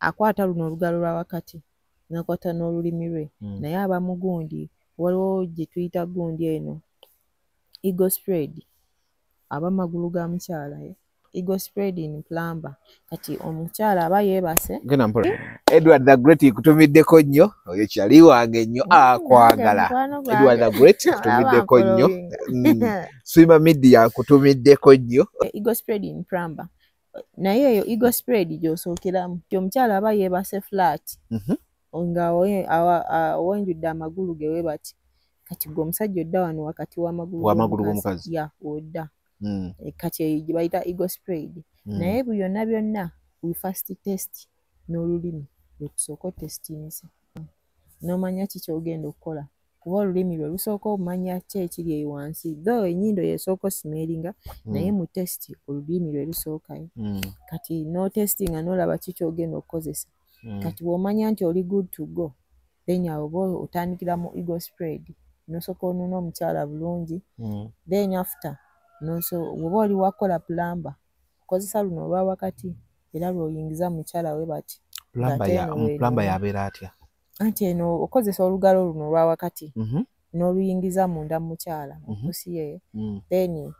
Akwata luno olugalo lwa wakati nakwata n'olulimi lwe. Naye aba mugundi, waliwo gye tuyita gundi eno eagle spread, aba magulu ga mukyala, eagle spread in plumber. Kati omukyala aba yeebase. Genda mpola. Edward the Great nkutumiddeko nnyo, oyo kyali wange nnyo, akwagala. Edward the Great nkutumiddeko nnyo. Swima Media nkutumiddeko nnyo. Eagle spread in plumber. Naye eyo eagle spread gy'osookeramu, ti omukyala aba yeebase flat, nga awenjudde amagulu ge webati. Kati gwe omusajja odda wano wakati w'amagulu g'omukazi. Ya, odda. Kati eyo gye bayita eagle spread. Naye byonna byonna we first test n'olulimi lwe tusooka otestinze, n'omanya ki ky'ogenda okukola, kuba olulimi lwe lusooka omanya ki ekiri eyo wansi. Though ennyindo y'esooka osmellinga, naye mu test olulimi lwe lusookayo. Kati n'otestinga n'olaba ki ky'ogenda okukozesa. Kati bw'omanya nti oli good to go, then awo oba otandikira mu eagle spread, n'osooka onuuna omukyala bulungi. Then after bw'oba oli wakukola plumber, okozesa luno olwa wakati era lw'oyingiza mukyala we bati. Plumber yabeera atya? Anti eno okozesa olugalo luno olwa wakati n'oluyingiza munda mu mukyala mu pusi ye. Then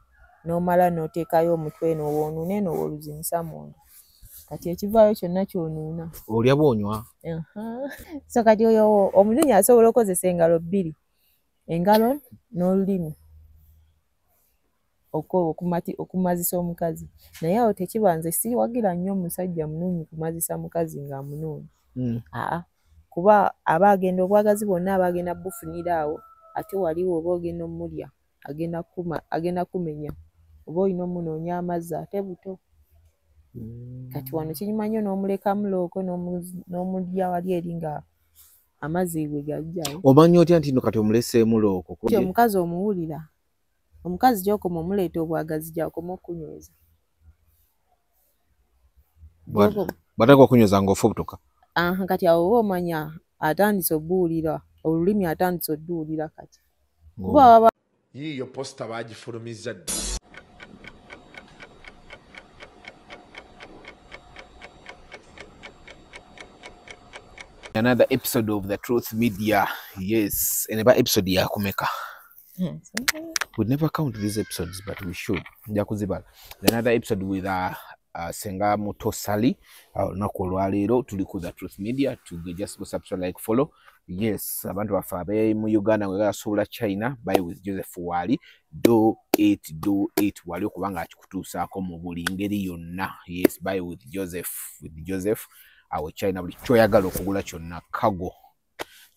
n'omala n'oteekayo omutwe eno w'onuuna eno w'oluzinisa munda. Kati ekivaayo kyonna ky'onuuna. Olya bw'onywa. So kati oyo omunuunyi asobola okukozesa engalo bbiri, engalo n'olulimi okumazisa omukazi. Naye awo tekiba, nze siwagira nnyo omusajja munuunyi kumazisa mukazi ng'amunuunya. Aa, kuba aba agenda obwagazi bwonna aba agenda bufunira awo, ate waliwo oba ogenda omulya agenda kumenya, oba olina omunoonya amazzi ate buto. Kati wano kinyuma nnyo n'omulekamu looko n'omulya wali eri nga amazzi bwe gajjawo. Omanya otya nti nno kati omuleseemu looko? Omukazi omuwulira. Omukazi gy'okoma omuleeta obwagazi gy'akoma okunyweza. Bw'atandika okunyweza ng'ofa obutoka. Kati awo oba omanya atandise obuwulira, olulimi atandise odduwulira kati. Kuba Yiiyo poster baagifulumizza dda. Another episode of The Truth Media. Yes, eneba episode ya kumeka. We never count these episodes, but we should. Nja kuzibala. Another episode with Senga Muto Sally. Olunaku olwaleero tuli ku The Truth Media. To just go subscribe, like, follow. Yes, abantu baffe abe mu Uganda nga basobola China, buy with Joseph Wali. Do it, do it. Wali okubanga akikutuusaako mu buli ngeri yonna. Yes, buy with Joseph, with Joseph. Awo China buli kyoyagala okugula kyonna kago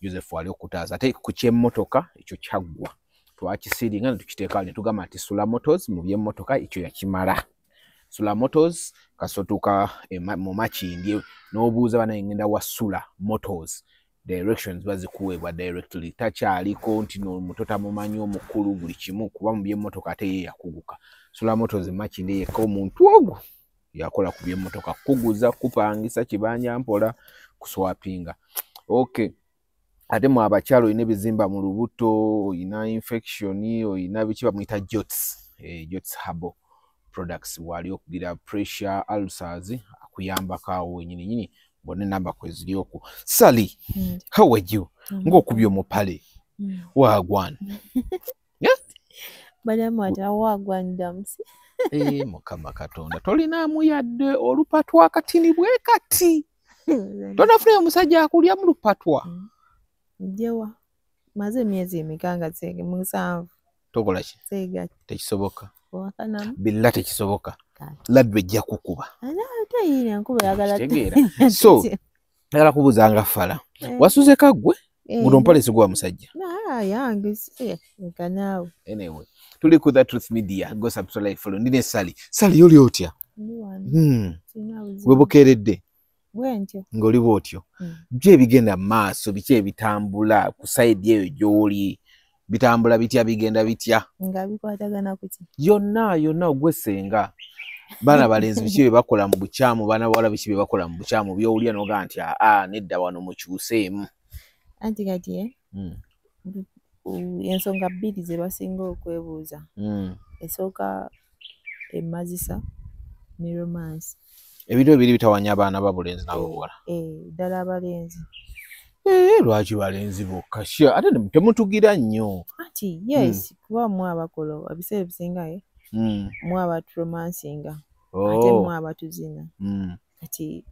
Joseph wali okutaasa. Ate ku ky'emmotoka ekyo kyaggwa, twakisiringa ne tukiteeka ne tugamba nti Sula Motors mu by'emmotoka ekyo yakimala. Sula Motors kasotuka mu Makindye n'obuuza banaye ngenda wa Sula Motors, directions bazikuweebwa directly. Takyaliko nti n'omuto tamumanyi omukulu buli kimu, kuba mu by'emmotoka ate ye yakuguka. Sula Motors Makindye yekka omuntu ogwo yakola ku by'emmotoka, kuguza, kupangisa, kibanja mpola, kuswapinga. Okay. Ate mu abakyala olina ebizimba mu lubuto, olina infection, olina biki bamuyita Jots, Jots Herbal Products wali okugira pressure ulcers akuyambako awo wenyini nyini. Bonna enamba kweziri okwo. Sally, how are you? Ng'okubye omupale. Wagwan. Badamu ati awagwandamusi. Mukama Katonda, tolinaamu yadde olupatwa akatini bwe kati. Tonafunayo omusajja akulya mu lupatwa. Njewa. Maze emyezi emeka nga 7. Tokola ki? Seegatta. Tekisoboka. Owakanamu? Billa tekisoboka. Laddu ejja kukuba. Ate yiino enkuba eyagala. Kitegeera. So, njagala kubuuza nga fala. Wasuze kaggwe? Guno mpale si gwa musajja. Yange si leka naawe. Anyway, tuli ku The Truth Media. Go subscribe, like, follow. Ndine Sally. Sally oli otya? Ndi wano. Sirina buzibu. We bukeeredde? Bwe ntyo. Ng'oli bw'otyo. Biki ebigenda mu maaso, biki ebitambula ku sayidi eyo gy'oli? Bitambula bitya, bigenda bitya? Nga bikwatagana ku ki? Yonna yonna gwe ssenga. Baana balenzi biki bye bakola mu bukyamu, baana bawala biki bye bakola mu bukyamu by'owulira n'ogamba nti aa nedda wano mukyuseemu. Anti kati ensonga bbiri ze basinga okwebuuza. Esooka emazisa ne romance. Ebintu ebiri bitawanya abaana babulenzi n'abobuwala. Ddala abalenzi. Lwaki balenzi bokka? Ate temutugira nnyo. Anti yes, kuba mwe abakola ebiseera ebisinga mwe abaturomansinga ate mwe abatuzina. Kati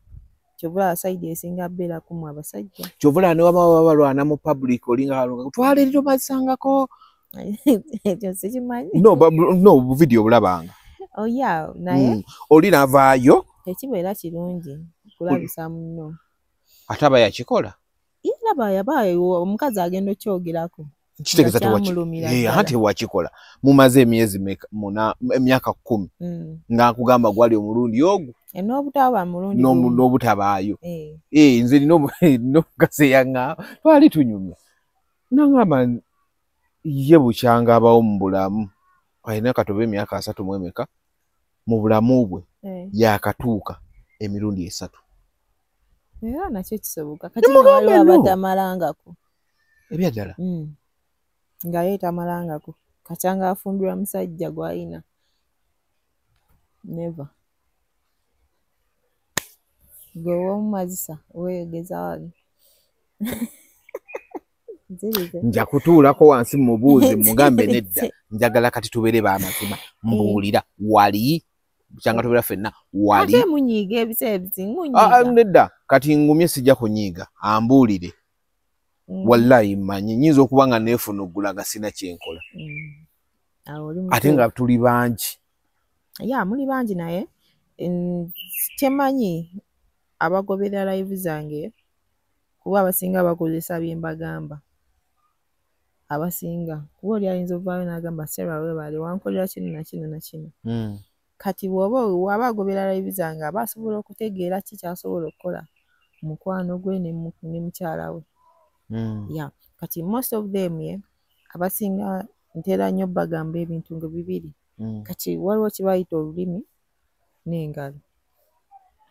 kyovula side esinga bbeera ku mwe abasajja. Kyovula ne waba balwana mu public olinga kalonga twala eri tomasangako. Ekyo sikimanyi. No, video bulabanga. Oh yeah, naye oli navaayo. Tekibeera kirungi kulabisa munno. Ate aba yakikola. Era yabayo omukazi agenda okyogerako. Kitegeeza tewakikola. Mumaze emyezi emyaka 10 nga nkugamba gwali omulundi ogwo. N'obutaba mulundi n'obutabaayo. Nze nina omukazi eyaŋŋamba twali tunyumya. N'aŋŋamba ye bukyanga abawo mu bulamu. Alina katoba emyaka 30 mu bulamu bwe yakatuuka emirundi 3. Era nakyo kisoboka. Kati waliwo abatamalangako. Ebya ddala? Nga ye tamalangako. Kakyanga afumbirwa musajja gw'alina. Never. Gwe w'omumazisa weeyogeza wano. Nja kutuulako wansi mubuuze mugambe nedda. Njagala kati tubeere b'amazima. Mbuulira wali kyanga tubeera ffenna wali. Ate munyiiga ebiseera ebisinga munyiiga. Nedda kati ngumye sijja kunyiiga ambuulire. Wallahi mmanyi nnyinza okuba nga neefunuggula nga sina kyenkola. Ate nga tuli bangi. Ya muli bangi naye kyemanyi abagoberera live zange kuba abasinga bakozesa bye mbagamba. Abasinga kuba oli ayinza okuvaayo n'agamba Sarah weebale wankolera kino na kino na kino. Kati bw'oba agobera live zange aba asobola okutegeera ki ky'asobola okukola mukwano gwe ne mukyala we. Yeah. Kati most of them abasinga ntera nnyo bagamba ebintu nga bibiri. Kati waliwo kye bayita olulimi n'engalo.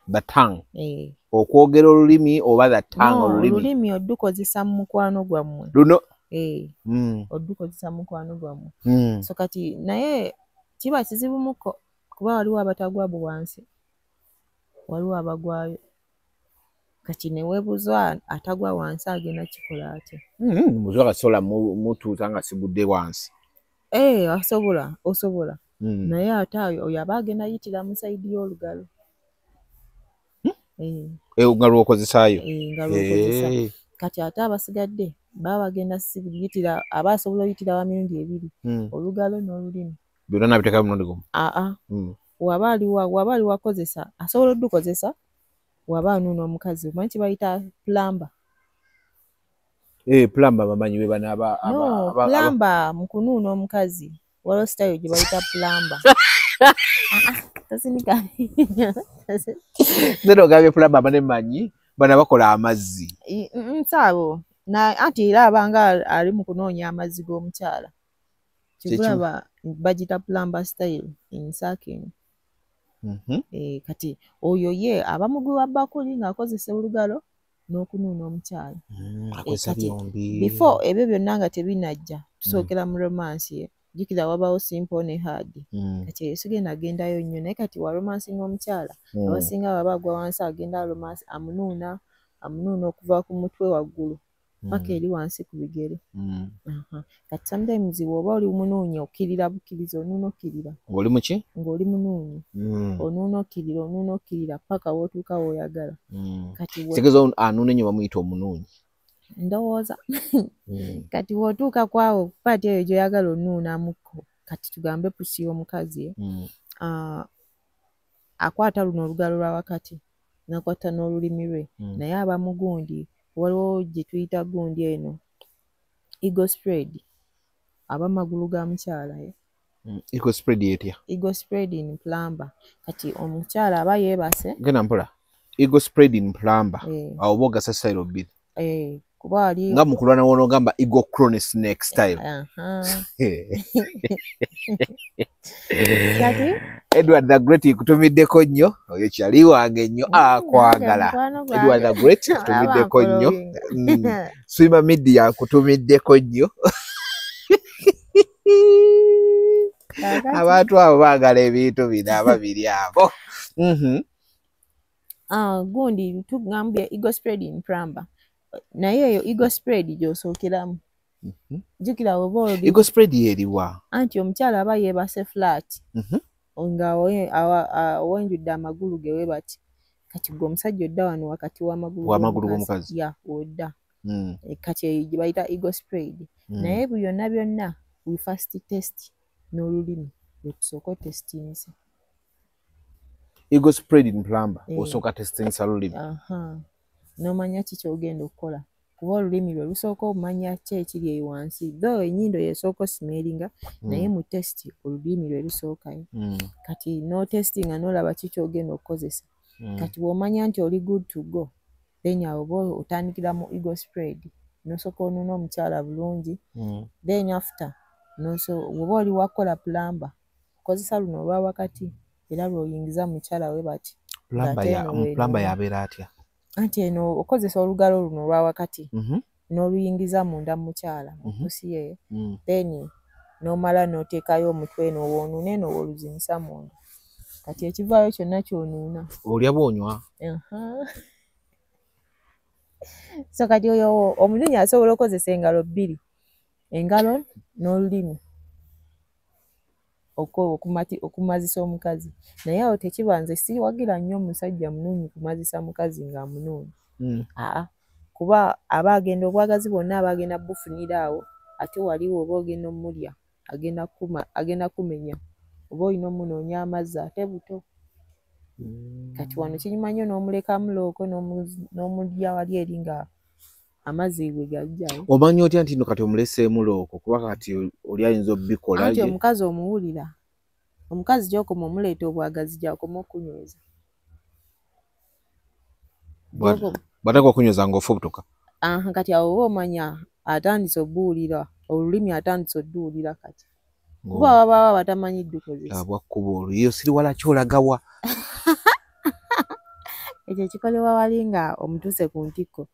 The tongue. Okwogera olulimi oba the tongue olulimi. Olulimi odukozesa mu mukwano gwammwe. Luno. Odukozesa mu mukwano gwammwe. So kati naye kiba kizibu muko kuba waliwo abatagwa wansi. Waliwo abagwayo. Kati ne weebuuza atagwa wansi agenda kikola atya? Muzuka kasobola mutuuza nga sigudde wansi. Asobola, osobola. Naye ate oyo aba agenda yitira mu sayidi y'olugalo. Nga lw'okozesaayo. Nga lw'okozesa. Kati ate abasigadde baba bagenda yitira, aba asobola oyitira wa mirundi ebiri. Olugalo n'olulimi. Byonna nabiteekayo mulundi gumu? Waba ali wakozesa, asobola oddukozesa. Waba anuuna omukazi omanyi kye bayita plumber. Plumber bamanyi be bano aba. No, plumber mu kunuuna omukazi waliwo sitayiro gye bayita plumber. Tosinika. Nze ogambye plumber abane mmanyi bano bakola amazzi. Nsaabo anti era abanga ali mu kunoonya amazzi g'omukyala. Kyova bagiyita plumber style in sucking. Kati oyo ye aba mugwi wa bbakuli ng'akozesa olugalo n'okunuuna omukyala. Akozesa byombi. Before ebyo byonna nga tebinajja tusookera mu romance ye. Jjukira wabawo simple ne hard. Kati eyo sigenda agendayo nnyo naye kati wa romance ng'omukyala abasinga baba agwa wansi agenda romance amunuuna okuva ku mutwe waggulu paka eri wansi ku bigere. Kati sometimes bw'oba oli munuunyi okkirira bukkiriza onuuna okkirira. Ng'oli muki? Ng'oli munuunyi. Onuuna okkirira paka w'otuuka w'oyagala. Kati kitegeeza anuuna ennyo bamuyita omunuunyi. Ndowooza. Kati bw'otuuka ku awo paati eyo gy'oyagala onuunamukko kati tugambe pusi y'omukazi akwata luno olugalo lwa wakati n'akwata n'olulimi lwe naye aba mugundi. Waliwo gye tuyita gundi eno eagle spread aba magulu ga mukyala. Eagle spread etya? Eagle spread in plumber. Kati omukyala aba yeebase. Genda mpola. Eagle spread in plumber. Awo oba ogasa style bbiri. Kuba ali nga mu kulwana w'onoogamba eagle crone snake style. Kati Edward the Great nkutumiddeko nnyo, oyo kyali wange nnyo akwagala. Edward the Great nkutumiddeko nnyo. Swima Media nkutumiddeko nnyo. Abantu abo baagala ebintu bino ababiri abo. Gundi tugambye eagle spread in plumber, naye eyo eagle spread gy'osookeramu. Jjukira oba oli Eagle spread yeriwa? Anti omukyala aba yeebase flat, nga awenjudde amagulu ge we bati. Kati gwe omusajja odda wano wakati w'amagulu W'amagulu g'omukazi. Ya, odda. Kati eyo gye bayita eagle spread. Naye byonna byonna we first test n'olulimi lwe tusooka otestinze. Eagle spread in plumber, Eh. osooka testingisa lulimi. Aha, n'omanya ki ky'ogenda okukola, kuba olulimi lwe lusooka omanya ki ekiri eyo wansi, though ennyindo y'esooka osmellinga, naye mu test olulimi lwe lusookayo. Kati n'otestinga n'olaba ki ky'ogenda okukozesa. Kati bw'omanya nti oli good to go, then awo oba otandikira mu eagle spread, n'osooka onuuna omukyala bulungi. Then after bw'oba oli wakukola plumber, okozesa luno olwa wakati era lw'oyingiza mukyala we bati. Plumber Ng'ate ya eno weeno. Plumber yabeera atya? Anti eno okozesa olugalo luno olwa wakati n'oluyingiza munda mu mukyala mu pussy ye. Then n'omala n'oteekayo omutwe eno w'onuuna, eno w'oluzinisa munda. Kati ekivaayo kyonna ky'onuuna. Olya bw'onywa. Aha. So kati oyo omunuunyi asobola okukozesa engalo bbiri, engalo n'olulimi okumazisa omukazi. Naye awo tekiba, nze siwagira nnyo omusajja munuunyi kumazisa mukazi ng'amunuunya. Aa, kuba aba agenda obwagazi bwonna aba agenda bufunira awo, ate wali oba ogenda omulya agenda kumenya, oba olina omunoonya amazzi ate buto. Kati wano kinyuma nnyo n'omulekamu looko n'omulya wali eri nga amazzi bwe gajjawo. Omanya otya nti nno kati omuleseemu looko? Kuba kati oli ayinza obikola. Anti omukazi omuwulira. Omukazi gy'okoma omuleeta obwagazi gy'akoma okunyweza. Bw'ataka okunyweza ng'ofubutuka. Aha, kati awo oba omanya atandise obbuwulira, olulimi atandise odduwulira kati. Kuba wabaawo abatamanyi ddukozesa. Bwakkuba oluyi osiriwala kyolagawa. Ekyo kikolebwa wali nga omutuuse ku ntikko.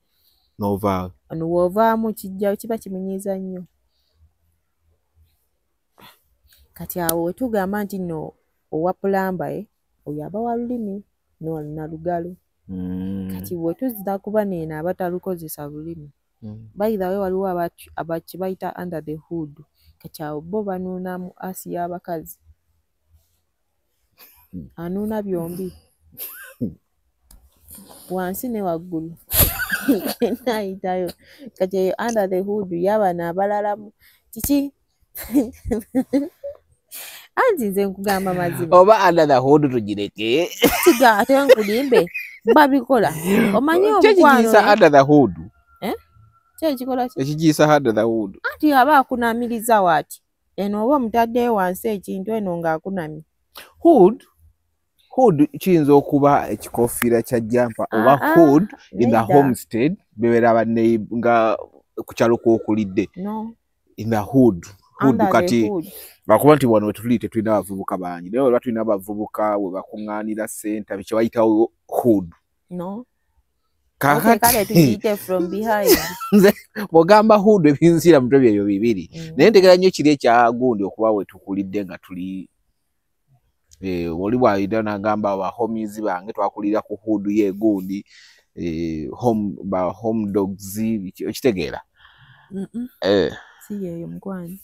N'ovaawo. Ono bw'ovaamu kijja kiba kimunyiiza nnyo. Kati awo we tugamba nti nno owa plumber oyo aba wa lulimi na lugalo. Kati bwe tuzza kuba neeno abatalukozesa lulimi. By the way, waliwo kye bayita under the hood. Kati awo bo banuuna mu ass y'abakazi. Anuuna byombi. Wansi ne waggulu. N'ayitayo. Kati eyo under the hood y'abano abalalamu. Kiki? Anti nze nkugamba mazima. Oba under the hood tugireke. Kiga ate nkulimbe babikola. Omanyi Ki omukwano ekigiyisa under the hood? Eh? Ki ekikola ki? Ekigiyisa under the hood. Anti aba akunamiriza waati. Eno oba omutaddeyo wansi ekintu eno ng'akunamye. Hood? Hood kiyinza okuba ekikofiira kya jumper oba hood in the nedda. homestead bebeera banne nga ku kyalo kw'okulidde. No. In the hood. Hood Under the kati hood. lwakuba nti wano wetuli tetulina bavubuka bangi, naye weba tulina abavubuka we bakuŋŋaanira ssente kye bayitawo hood. No. Okay, kale Kaakati tugiyite from behind. Nze bw'ogamba hood ebinzira mutwe byebyo bibiri. Naye ntegera nnyo kiri ekya gundi okuba we tukulidde nga tuli oli bw'ayita n'agamba ba homies bange twakulira ku hood ye gundi, home ba home dogs, okitegeera? Si yeeyo mukwano.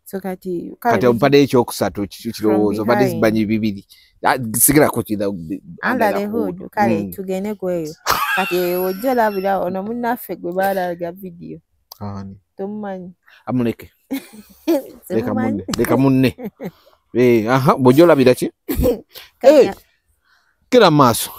So kati Kati ompaddeyo ekyokusatu kirowoozo, mbadde behind. simanyi bibiri. Sigala kukira Under the hood, kale tugende ku eyo. Kati eyo ojja olabira ono munnaffe gwe baalaga vidiyo. Ani? Tomumanyi? Amuleke. Leka Simumanyi? munne, leka munne. Aha, bw'ojja olabira ki? Kati Genda mu maaso.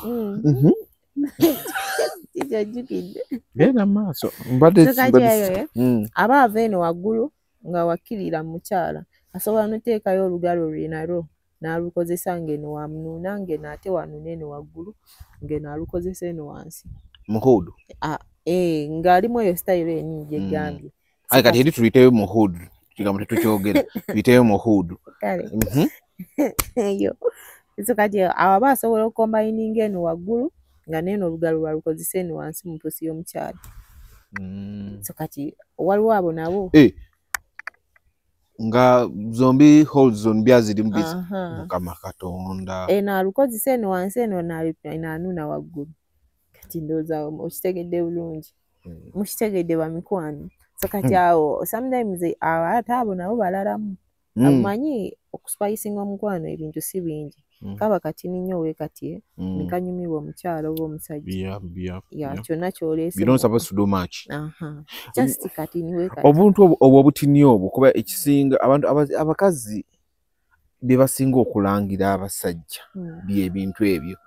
Kijajjukidde. Genda mu maaso. Mbadde So kati mbadde eyo, aba ava eno waggulu nga wakkirira mu mukyala, asobola n'oteekayo olugalo lwe nalwo n'alukozesa ng'eno wamunuuna, ng'eno ate wanuuna eno waggulu, ng'eno alukozesa eno wansi. Mu hood. Ng'alimu eyo sitayiro ennyingi gye ggambye. Aye kati eri tuyiteyo mu hood. Kigambo tetukyogera. Tuyiteyo mu hood. Kale. Eyo. So kati awo aba asobola okukombayininga eno waggulu nga n'eno olugalo lwalukozesa eno wansi mu pussy y'omukyala. So kati waliwo abo nabo. Nga zombi holes zombi aziri mubizi. Mukama Katonda. Eno alukozesa eno wansi, eno n'anuna waggulu. Kati ndowooza okitegedde bulungi. Mukitegedde bamikwano. So kati awo sometimes ate abo nabo balalamu. Amanyi okuspicinga omukwano ebintu si bingi. Kaba katini nnyo weekati ne kanyumirwa omukyala oba omusajja. Yeah, kyonna ky'oleese. You don't supposed to do much. Just katini weekati. Obuntu obwo obutini obwo kuba ekisinga abantu abakazi bye basinga okulangira abasajja byebintu ebyo.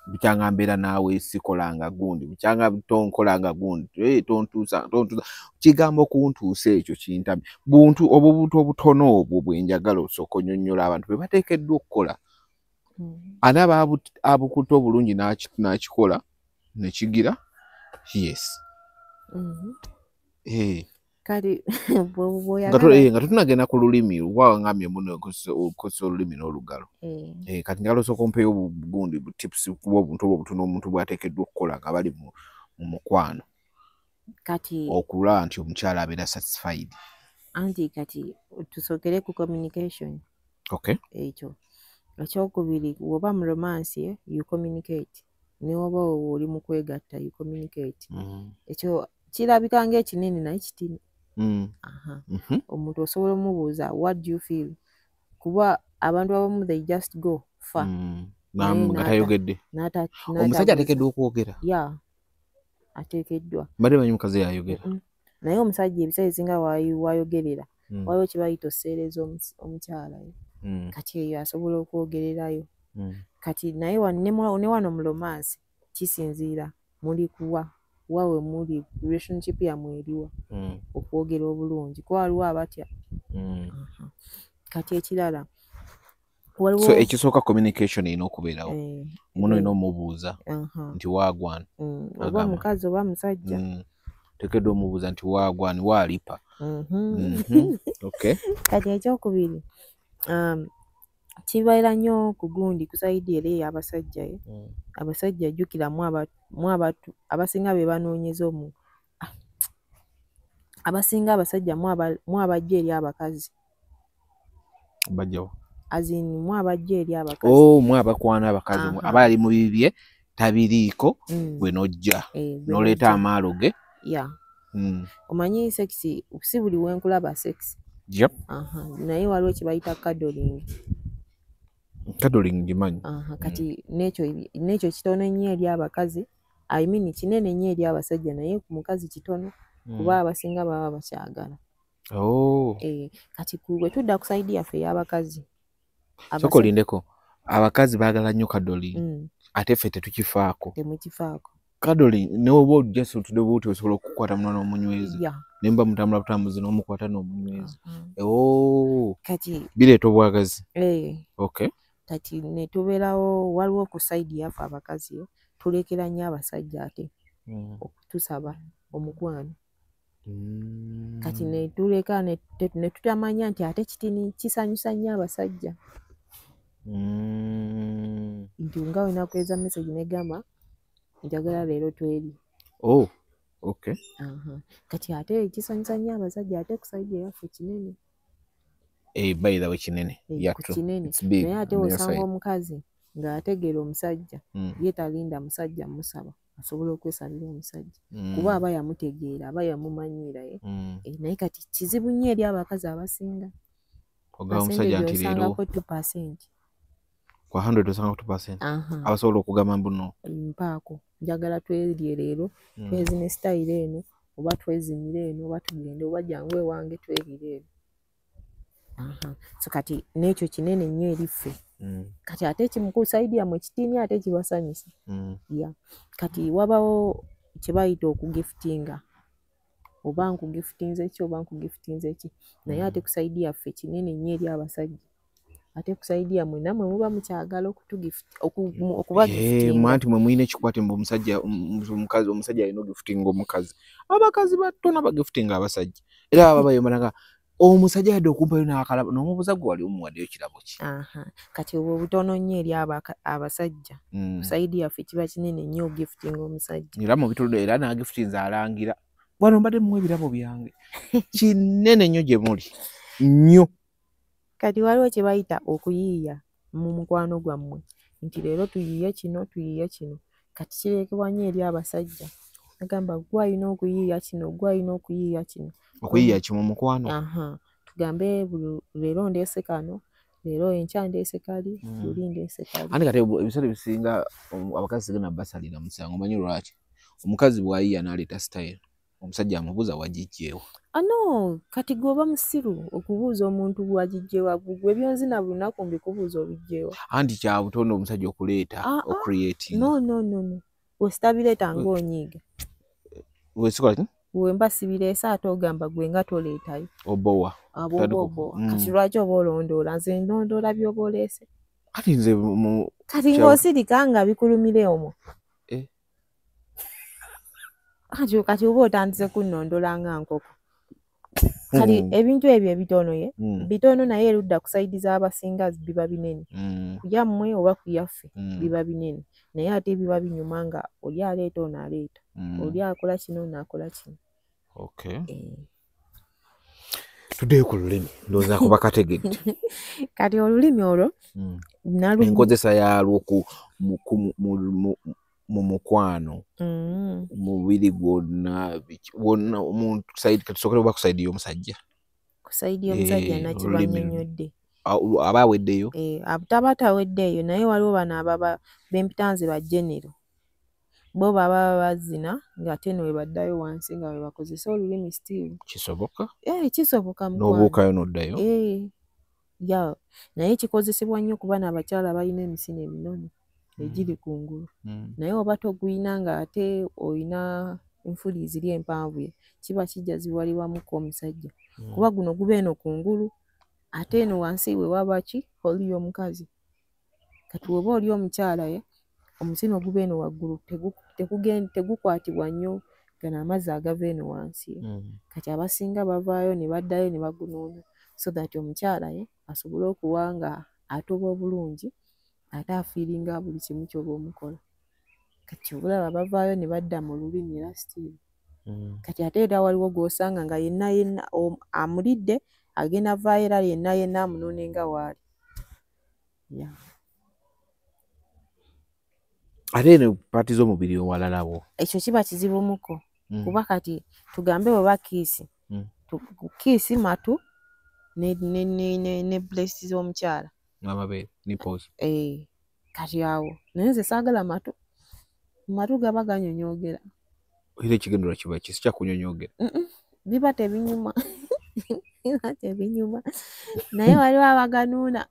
Bukyanga mbeera naawe sikolanga gundi, bukyanga tonkolanga gundi, tontuusa, tontuusa. Kigambo kuntuusa ekyo kintamye. Buntu obwo buntu obutono obwo bwe njagala osooka onnyonnyola abantu bwe bateekeddwa okukola. Ate abukutte obulungi n'akikola ne kigira. Yes. Kale nga tetunnagenda ku lulimi, wangambye muno okozesa olulimi n'olugalo. Kati njagala osooka ompeeyo obugundi bu tips kuba obuntu obwo obutono omuntu bw'ateekeddwa okukola nga bali mu mukwano. Kati okulaba nti omukyala abeera satisfied. Anti kati tusookere ku communication. Okay. Ekyo. Ekyokubiri, bw'oba mu romance you communicate. Ne bw'oba oli mu kwegatta you communicate. Ekyo kirabika ng'ekinene naye kitini. Omuntu osobola omubuuza what do you feel? Kuba abantu abamu they just go far. Nga tayogedde. Omusajja ateekeddwa okwogera. Yeah, ateekeddwa. Mbadde manyi mukazi yayogera. Naye omusajja ebiseera ebisinga wayogerera. Waliwo kye bayita oseereza omukyala. Kati eyo asobola okwogererayo. Kati naye ne wano mu romance kisinziira muli kuwa wawe muli relationship yammwe eriwa okwogera obulungi kuba waliwo abatya. Kati ekirala waliwo so ekisooka communication erina okubeerawo. Muno olina omubuuza nti waagwana. Oba mukazi oba musajja. Teekeddwa omubuuza nti waagwana waalipa. Okay. Kati ekyokubiri kibeera nnyo ku gundi ku sayidi era ey'abasajja. Abasajja jjukira mu abasinga be banoonyeza omu abasinga abasajja mu abajja eri abakazi. Bajjawa? As in mu abajja eri abakazi. Oh, mu abakwana abakazi aba ali mu bibye tabiriiko gwe n'ojja n'oleeta amaalo ge. Yeah. Omanyi sex si buli wenkulaba sex. Yep. Naye waliwo kye bayita cuddling. Cuddling ngimanyi. Kati n'ekyo kitono nnyo eri abakazi. I mean kinene nnyo eri abasajja naye ku mukazi kitono kuba abasinga baba bakyagala. Oh. Kati bwe tudda ku sayidi yaffe ey'abakazi. Sooka olindeko. Abakazi baagala nnyo cuddling. Ate ffe tetukifaako. Temukifaako. Cuddling ne bw'oba ojja otudde bw'oti osobola okukwata muno n'omunyweza. Ne muba mutambula butambuzi n'omukwata n'omunyweza. Oh. Kati bireeta obwagazi. Okay. Kati ne tubeerawo waliwo ku sayidi yaffe abakazi tulekera nnyo abasajja ate okutusaba omukwano. Kati ne tuleka ne tutamanya nti ate kitini kisanyusa nnyo abasajja. Nti nga we nakuweereza message n'egamba njagala leero tweri. Oh, okay. Kati ate kisanyusa nnyo abasajja ate ku sayidi eyaffe kinene. By the way kinene. Kinene. Naye ate osanga omukazi ng'ategeera omusajja ye talinda musajja musaba asobola okwesabira omusajja kuba aba yamutegeera aba yamumanyiira ye. Naye kati kizibu nnyo eri abakazi abasinga. Ogamba omusajja nti leero osangako 2%. Kwa 100 osangako 2%. Abasobola okugamba mbu no. Mpaako njagala twerye leero twezine sitayiro eno oba twezinire eno oba tugende oba jangu ewange twerire eno. So kati n'ekyo kinene nnyo eri ffe. Kati ate ku sayidi yammwe kitini ate kibasanyusa. Yeah. Kati wabawo kye bayita okugiftinga. Oba nkugiftinze ki oba nkugiftinze ki. Naye ate ku sayidi yaffe kinene nnyo eri abasajja. Ate ku sayidi yammwe nammwe muba mukyagala okubagiftinga. Anti mwe mulina ekikwate mbu omusajja omukazi omusajja alina ogiftinga omukazi. Abakazi batono abagiftinga abasajja. Era baba bayomba omusajja yadde okumpayo n'akalabo n'omubuuza gwe wali omuwaddeyo kirabo ki. Kati obwo butono nnyo eri abasajja. Ku sayidi yaffe kiba kinene nnyo ogiftinga omusajja. Era mu bitundu era n'agiftinze alangira wano mbadde muwa ebirabo byange. Kinene nnyo gye muli. Nnyo. Kati waliwo kye bayita okuyiiya mu mukwano gwammwe nti leero tuyiiye kino, tuyiiye kino. Kati kireekebwa nnyo eri abasajja, agamba gwe alina okuyiiya kino, gwe alina okuyiiya kino. Okuyiiya ki mu mukwano? Aha, tugambe leero ndeese kano, leero enkya ndeese kali, luli ndeese kali. Ate kati ebiseera ebisinga abakazi sigenda basalira musango, omanyi lwaki? Omukazi bw'ayiiya n'aleeta style, omusajja amubuuza wagijjeewa. Ano kati gwe oba musiru okubuuza omuntu gwagijjeewa, gwe byonzina buli lunaku mbikubuuza obijjeewa. Anti kya butonde omusajja okuleeta, ocreating. No, no, no, no, ositabireeta ng'onyiiga. Wesikola ki? We mba sibireese ate ogamba gwe nga toleetayo. Obowa. Abo obowa. Kati lwaki oba olondoola? Nze ndondoola by'oba oleese. Kati nze kati ng'osirika nga bikulumire omwo. Kati oba otandise kunnondola nga nkoko. Kati ebintu ebyo ebitono ye bitono, naye erudda ku side z'abasinga biba binene. Ku yammwe oba ku yaffe biba binene, naye ate biba binyuma nga oli aleeta, ono aleeta, oli akola kino, ono akola kino. Okay. Tuddeyo ku lulimi, ndowooza kuba kategedde. Kati olulimi olwo enkozesa yaalwo mu mukwano, mubiri gwonna wonna omuntu side, katusookere oba ku side y'omusajja. Ku side y'omusajja nakibannyonnyodde. Aba aweddeyo? Taba taweddeeyo, naye waliwo bano ababa b'empita nze ba general, bo baba bazina ng'ate eno we baddayo wansi nga bwe bakozesa olulimi still. Kisoboka? Kisoboka mukwano. N'obuukayo n'oddayo? Ya, naye kikozesebwa nnyo kuba n'abakyala balina emisino eminene egiri kungulu, naye oba toguyina ng'ate oyina enfuli ziri empanvu, kiba kijja ziwalibwamuko omusajja, kuba guno guba eno kungulu ate eno wansi we waba ki oli omukazi. Kati oba oli omukyala ye omusino guba eno waggulu, tegukwatibwa nnyo gano amazzi agava eno wansi. Kati abasinga bavaayo ne baddayo ne bagunuuna so that omukyala ye asobole okuwa nga atoba obulungi ate afeelinga buli kimu ky'oba omukola. Kati olaba bavaayo ne badda mu lulimi era still. Kati ate era waliwo gw'osanga nga yenna yenna amulidde agenda avaayo era yenna yenna amunuune nga waali. Ate eno part z'omubiri ewalalawo? Ekyo kiba kizibumuko, kuba kati tugambe bweba kiss, kiss matu ne breast z'omukyala. N'amabeere, nipples. Kati awo naye nze saagala matu, matu gaba ganyonyoogera. Era ekigendererwa kiba ki? Si kya kunyonyoogera? Biba tebinyuma. Biba tebinyuma, naye waliwo abaganuuna,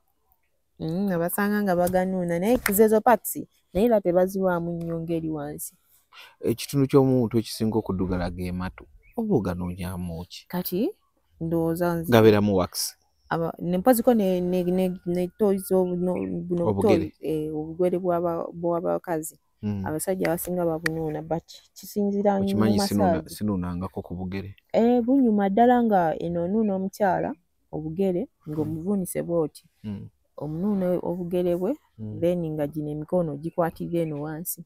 abasanga nga baganuuna, naye zezo parts naye era tebaziwaamu nnyo ng'eri wansi. Ekitundu ky'omuntu ekisinga okuddugala ge matu, oba oganoonyaamu ki? Kati ndowooza gabeeramu wax. Mpoziko ne toys buno Obugere. Obugere bw'abakazi. Abasajja abasinga babunuuna, but kisinziira mu Okimanyi massage. Sinuunangako ku bugere. Bunyuma ddala nga eno onuuna omukyala obugere ng'omuvuunise bw'oti. Omunuuna obugere bwe, then nga gino emikono gikwatirira eno wansi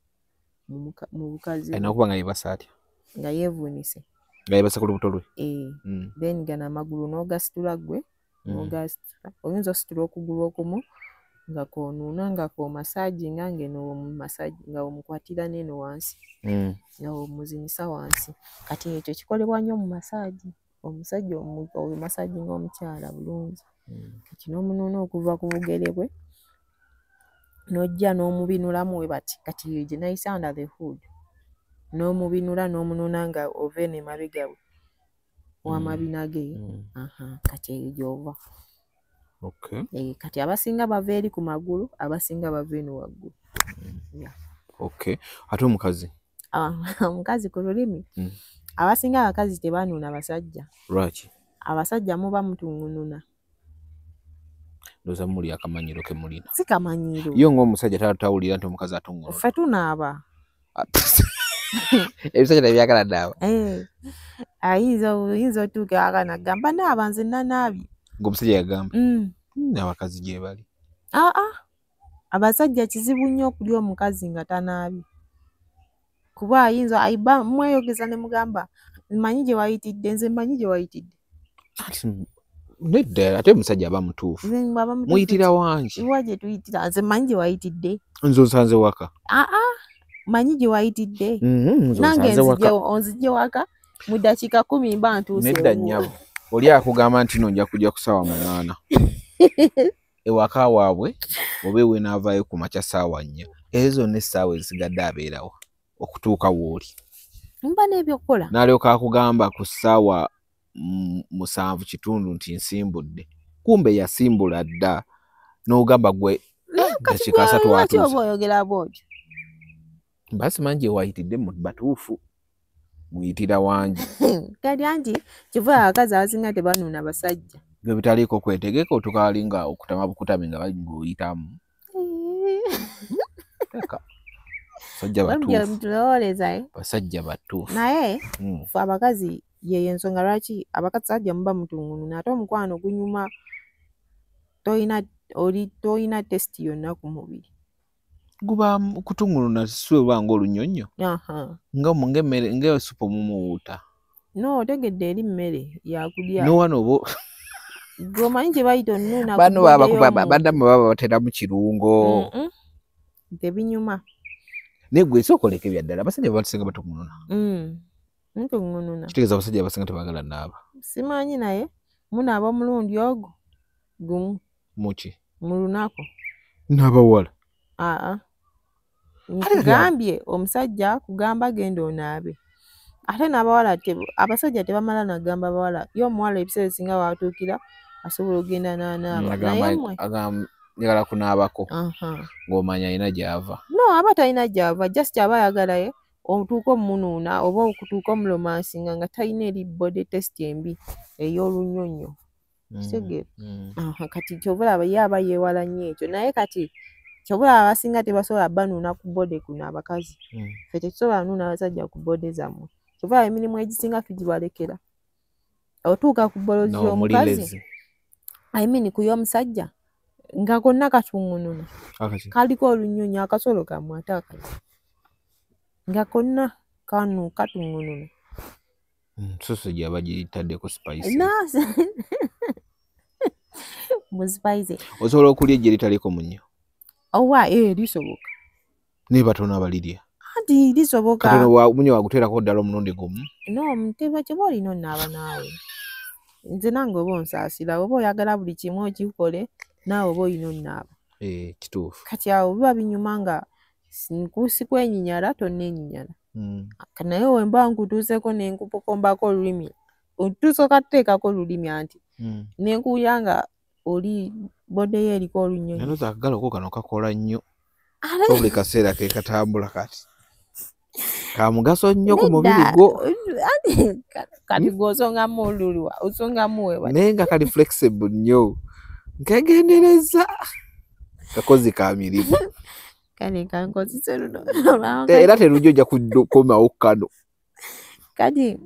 mu bukazi. Alina okuba nga yeebase atya? Nga yeevuunise. Nga yeebase ku lubuto lwe? Then gano amagulu n'ogasitula ggwe, n'ogasitula. Oyinza ositula okugulu okumu nga kw'onuuna nga kw'omassaginga ng'eno nga omukwatira n'eno wansi, nga omuzinisa wansi. Kati ekyo kikolebwa nnyo mu massage. Omusajja omassaginga omukyala bulungi. Kati n'omunuuna okuva ku bugere bwe, n'ojja n'omubinulamu we bati. Kati eyo gye nayise under the hood. N'omubinula n'omunuuna nga ova eno emabega we w'amabina ge. Kati eyo gy'ova. Kati abasinga bava eri ku magulu, abasinga bava eno waggulu. Okay. Ate omukazi? Omukazi ku lulimi, abasinga abakazi tebanuuna basajja. Lwaki? Abasajja muba mutungununa. Ndowooza muli akamanyiro ke mulina. Si kamanyiiro. Yo ng'omusajja tawulira nti omukazi atungununa. Ffe tunaaba. Ebisajja tebyagala naaba. Ayinza otuuka aka n'agamba naaba nze nanaabye. Ng'omusajja yagamba. Abakazi gye bali. Abasajja kizibu nnyo okulya omukazi nga tanaabye. Kuba ayinza ayiba mweyogeza ne mugamba mmanyi gye wayitidde, nze mmanyi gye wayitidde. Ati Nedda, ate omusajja aba mutuufu. Muyitira wangi. Wa gye tuyitira, nze manyi gye wayitidde. Nze onsanze waka. Aa, manyi gye wayitidde. Nze Nange onsanze waka. Onzijje waka mu ddakiika 10 mba ntuuse. Nedda nnyabo. Oli akugamba nti no nja kujja ku ssaawa 8. Ewaka waabwe oba ewe n'avaayo ku makya ssaawa 4. Ezo zonna essaawa ezisigadde abeerawo okutuuka w'oli. Mba n'ebyokukola. N'alyoka akugamba ku ssaawa 7:15 nti nsimbudde. Kumbe yasimbula dda. N'ogamba gwe ddakiika 3 Lwaki watuuse. oba oyogera bw'otyo? Mba simanyi gye wayitidde mu batuufu. Muyitira wangi. Kati anti kiva abakazi abasinga tebanuuna basajja. Gwe bitaliiko kwetegeka otuuka wali nga okutama bukutami nga ng'oyitamu. Leka. Basajja batuufu. Tulowooleza. Basajja batuufu. Naye ffe abakazi yeyo ensonga lwaki abakasajja muba mutungununa ate omukwano gunyuma toyina test yonna ku mubiri. Guba kutungununa si oba ng'olunyonyo. Nga ng'essupu mumuwuuta. No, otegedde eri mmere yakulya. No wano obo Gwe omanyi gye bayita onnuuna ku bano body baba y'omuntu. baddamu baba bateramu kirungo. Tebinyuma. Naye gwe sooka oleke ebya ddala abasajja basinga batungununa. Ntungununa. Kitegeeza abasajja abasinga tebaagala naaba. Simanyi naye munaaba omulundi ogwo gumu. Muki? Mu lunaku. N'abawala. Aa. Nkugambye omusajja kugamba genda onaabe. Ate n'abawala abasajja tebamala nagamba bawala. Ye omuwala ebiseera ebisinga w'atuukira asobola okugenda n'anaaba. Naye mmwe. Agamba njagala kunaabako. Ng'omanya alina gy'ava. No, aba talina gy'ava. Just aba ayagala ye otuuka omunuuna oba okutuuka omulomansinga nga talina eri body test embi ey'olunyonyo. Kitegeera? Kati ky'ova olaba ye aba yeewala nnyo ekyo. Naye kati ky'ova olaba abasinga tebasobola banuuna ku body kuno abakazi. Ffe tetusobola nuuna abasajja ku body zammwe. Ky'ova olaba emirimu egisinga tugibalekera. Otuuka ku bolozi y'omukazi, I mean ku y'omusajja nga konna katungununa. Kaliko olunyonyo akasolo kammwe ate akali. Nga konna kano katungununa. Sausage aba agitaddeko spice. Mu spice. Osobola okulya eggi eritaliiko munnyo? Owa lisoboka. Naye batono abalirya. Anti lisoboka. Katono munnyo waguteerako ddala omulundi gumu. No, teba ky'oba olina onaaba naawe. Nze nange oba onsaasira oba oyagala buli kimu okikole naawe oba olina onaaba. Kituufu. Kati awo biba binyuma nga sikwenyinyala tonneenyinyala. Naye we mba nkutuuseeko ne nkupokombako olulimi, tusooka tuteekako olulimi anti ne nkuwulira nga oli body yo eriko olunyonyo. Ndowooza akagalo ko kano kakola nnyo. Buli kaseera ke katambula kati. Ka mugaso nnyo ku mubiri gwo. Kati gw'osongamu oluliwa, osongamu wewa. Naye nga kali flexible nnyo. Nkegendereza. Kakozi ka mirimu. Kale kankozese luno. Era terujja ojja kukomawo kano. Kati.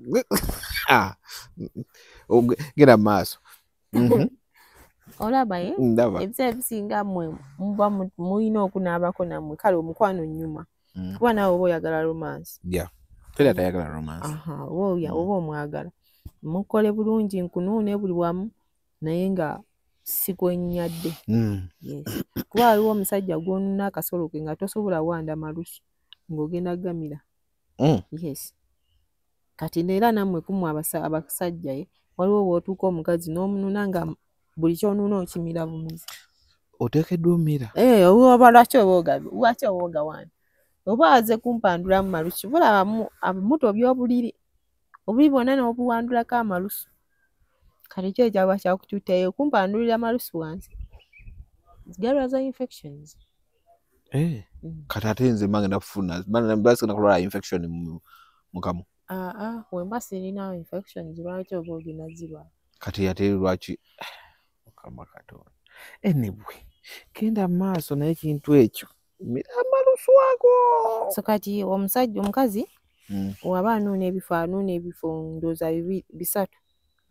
Genda mu maaso. Olaba ye? Ndaba. Ebiseera ebisinga mmwe muba mulina okunaabako nammwe kale omukwano nnyuma. Kuba naawe oba oyagala romance. Yeah. Teri atayagala romance. Oba omwagala. Mukole bulungi nkunuune buli wamu naye nga sikwennyadde. Yes. Kuba waliwo omusajja gw'onuuna akasolo ke nga tosobola wanda malusu ng'ogenda gamira. Yes. Kati era nammwe kummwe abasajja ye waliwo bw'otuuka omukazi n'omunuuna nga buli ky'onuuna okimira bumizi. Oteekeddwa omira. Oba lwaki oba ogawana? Oba aze kumpandulamu malusu. Bulaba mutobya obuliri. Obuliri bwonna n'obuwandulako amalusu. Kati ki ekyaba kyakututeeyo kumpandulira malusu wansi. Galwaza infections. Kati ate nze mba ngenda kufuna mba kulwala infection mu kamwa. We mba sirina infections lwaki oba ogenda zirwala? Kati ate lwaki Mukama Katonda. Anyway, genda mu maaso naye ekintu ekyo. Mira amalusu ago. So kati omusajja omukazi waba anuuna ebifo ndowooza bisatu.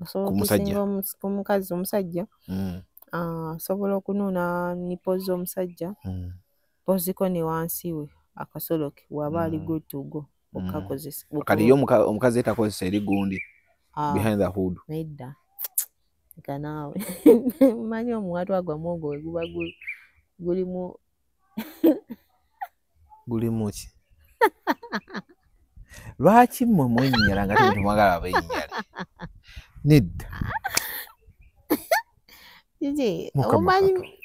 Osobola okusinga omukazi omusajja. Asobola okunuuna nipples z'omusajja. Poziko ne wansi we akasolo ke waba ali good to go okakozesa. Kati ye omukazi takozesa eri gundi behind the hood. Nedda. Kanaawe manyi omuwatwa gwammwe ogwo we guba gulimu Gulimu ki? Lwaki mmwe mwenyinyala nga temwagala abenyinyale? Nedda. Kiki? Mukama Omanyi Katonda.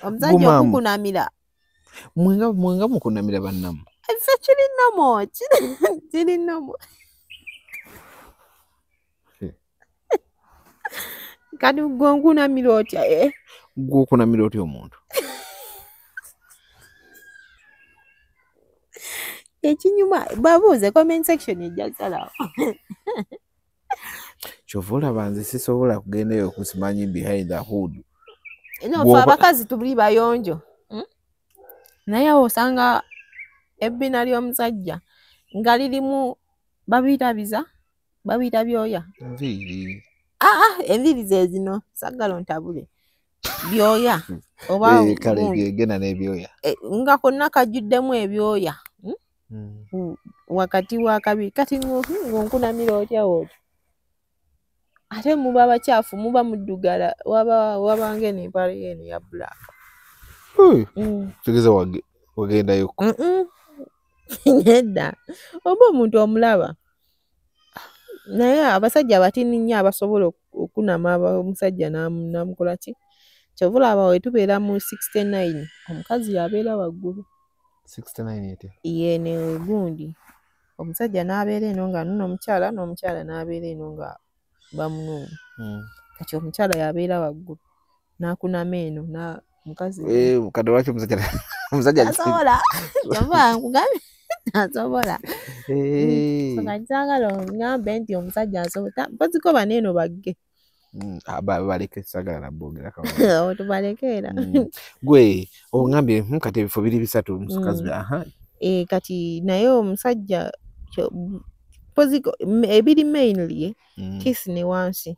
omusajja Gumamu. okukunamira. Mwenga mukunamira bannammwe. Ffe kiri normal, kiri normal. Kati gwe nkunamira otya? Gwe okunamira otya omuntu? Ekinyuma babuuze comment section ejja kusalawo. Kyova olaba nze sisobola kugendayo okusimanyi behind the hood. No, ffe abakazi tuli bayonjo. Naye osanga ebbina ly'omusajja nga lirimu babiyita biza, babiyita byoya. Nviiri. Enviiri ze zino saagala ontabule. Byoya oba Kale genda n'ebyoya. Nga konna kajjuddemu ebyoya. Wakati wa kabiri kati ng'onkunamira otya otyo? Ate muba bakyafu, muba muddugala, wabanga eno empale eno ya black. Tegeeza wagendayo. Nedda. Oba omuntu omulaba. Naye abasajja abatini nnyo abasobola okunama omusajja n'amukola ki? Kyova olaba we tubeera mu 69 omukazi y'abeera waggulu. 69 etya? Ye ne gundi. Omusajja n'abeera eno nga nno omukyala n'omukyala n'abeera eno nga bamunuuna. Kati omukyala y'abeera waggulu n'akunama eno na mukazi. Kati lwaki omusajja tasobola? Kyova nkugambye tasobola. So kati saagala ongambe nti omusajja asobola. Mpoziko bano eno bagge. Baleke saagala naboogera kawa. Tubaleke era. Gwe ongambye kati ebifo biri bisatu omukazi. Kati naye omusajja mpoziko ebiri mainly kiss ne wansi.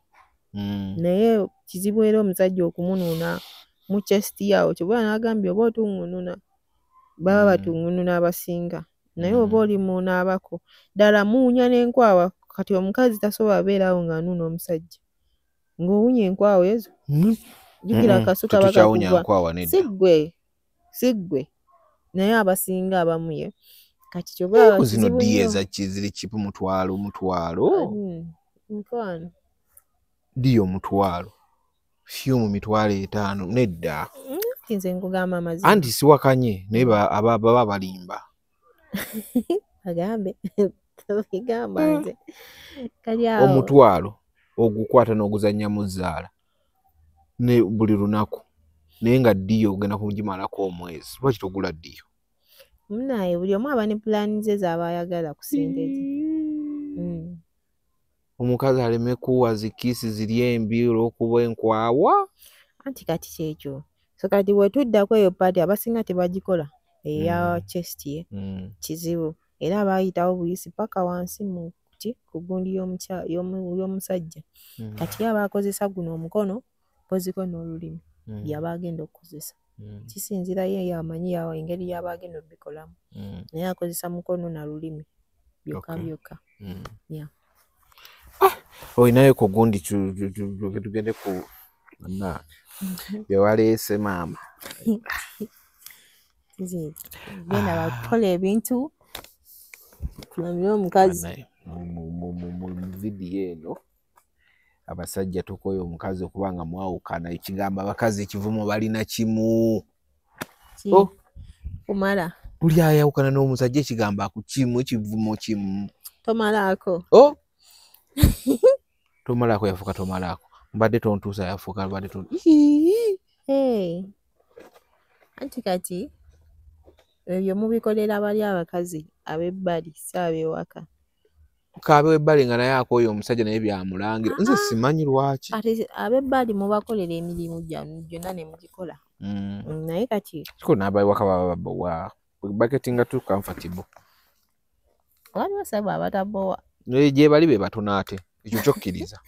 Naye kizibu era omusajja okumunuuna mu chest yawo. Kyova n'agambye oba otungununa baba batungununa abasinga. Naye oba oli munaabako ddala muwunya n'enkwawa. Kati omukazi tasobola beerawo ng'anuuna omusajja. Ng'owunya enkwawa ezo. Jjukira akasu kaba kakugwa. Si ggwe. Naye abasinga abamu ye. Kati kyova zino ddi eza ziri kipu mutwalo. Mukwano. Ddiyo mutwalo. Fyumu 5,000 nedda. Nze nkugamba amazima. Anti siwakanye naye baba balimba. Agambe. Tobigamba nze. Kali awo. Omutwalo ogukwata n'oguzannya mu zzaala ne buli lunaku naye nga ddiyo ogenda kugimalako omwezi. Lwaki togula ddiyo? Munaye buli omu aba ne pulaani ze z'aba ayagala ku ssente ze. Omukazi aleme kuwa zikiisi ziri embi olw'okuba enkwawa. Anti kati kyekyo. So kati bwe tuddako eyo paati abasinga tebagikola eya chest ye kizibu. Era bayitawo buyisi paka wansi mu ku gundi y'omusajja. Kati ye aba akozesa guno omukono mpoziko n'olulimi by'aba agenda okukozesa. Kisinziira ye y'amanyi engeri y'aba agenda okubikolamu. Naye akozesa mukono na lulimi byokka byokka. Yeah. Olinayo ku gundi tugende ku bye waleese maama. Genda bakukola ebintu kulamira omukazi. Mu vidiyo eno abasajja tukoye omukazi okuba nga mwawukana ekigambo abakazi ekivumo balina kimu. Kumala. Buli ayawukana n'omusajja ekigambo akukimu ekivumo kimu. Tomalaako. Tomalaako yafuuka tomalaako. Mbadde tontuusa yafuuka mbadde Anti kati ebyo mubikolera bali abakazi ab'ebbali si ab'ewaka. Kaabe w'ebbali nga naye akooye omusajja naye byamulangira. Nze simanyi lwaki. Ate ab'ebbali mubakolera emirimu gyammwe gyonna ne mugikola. Naye kati kiko n'abawaka baba babowa. Bagetinga too comfortable. Waliwo ssebo abatabowa. Naye gye bali be batono ate ekyo kyokkiriza.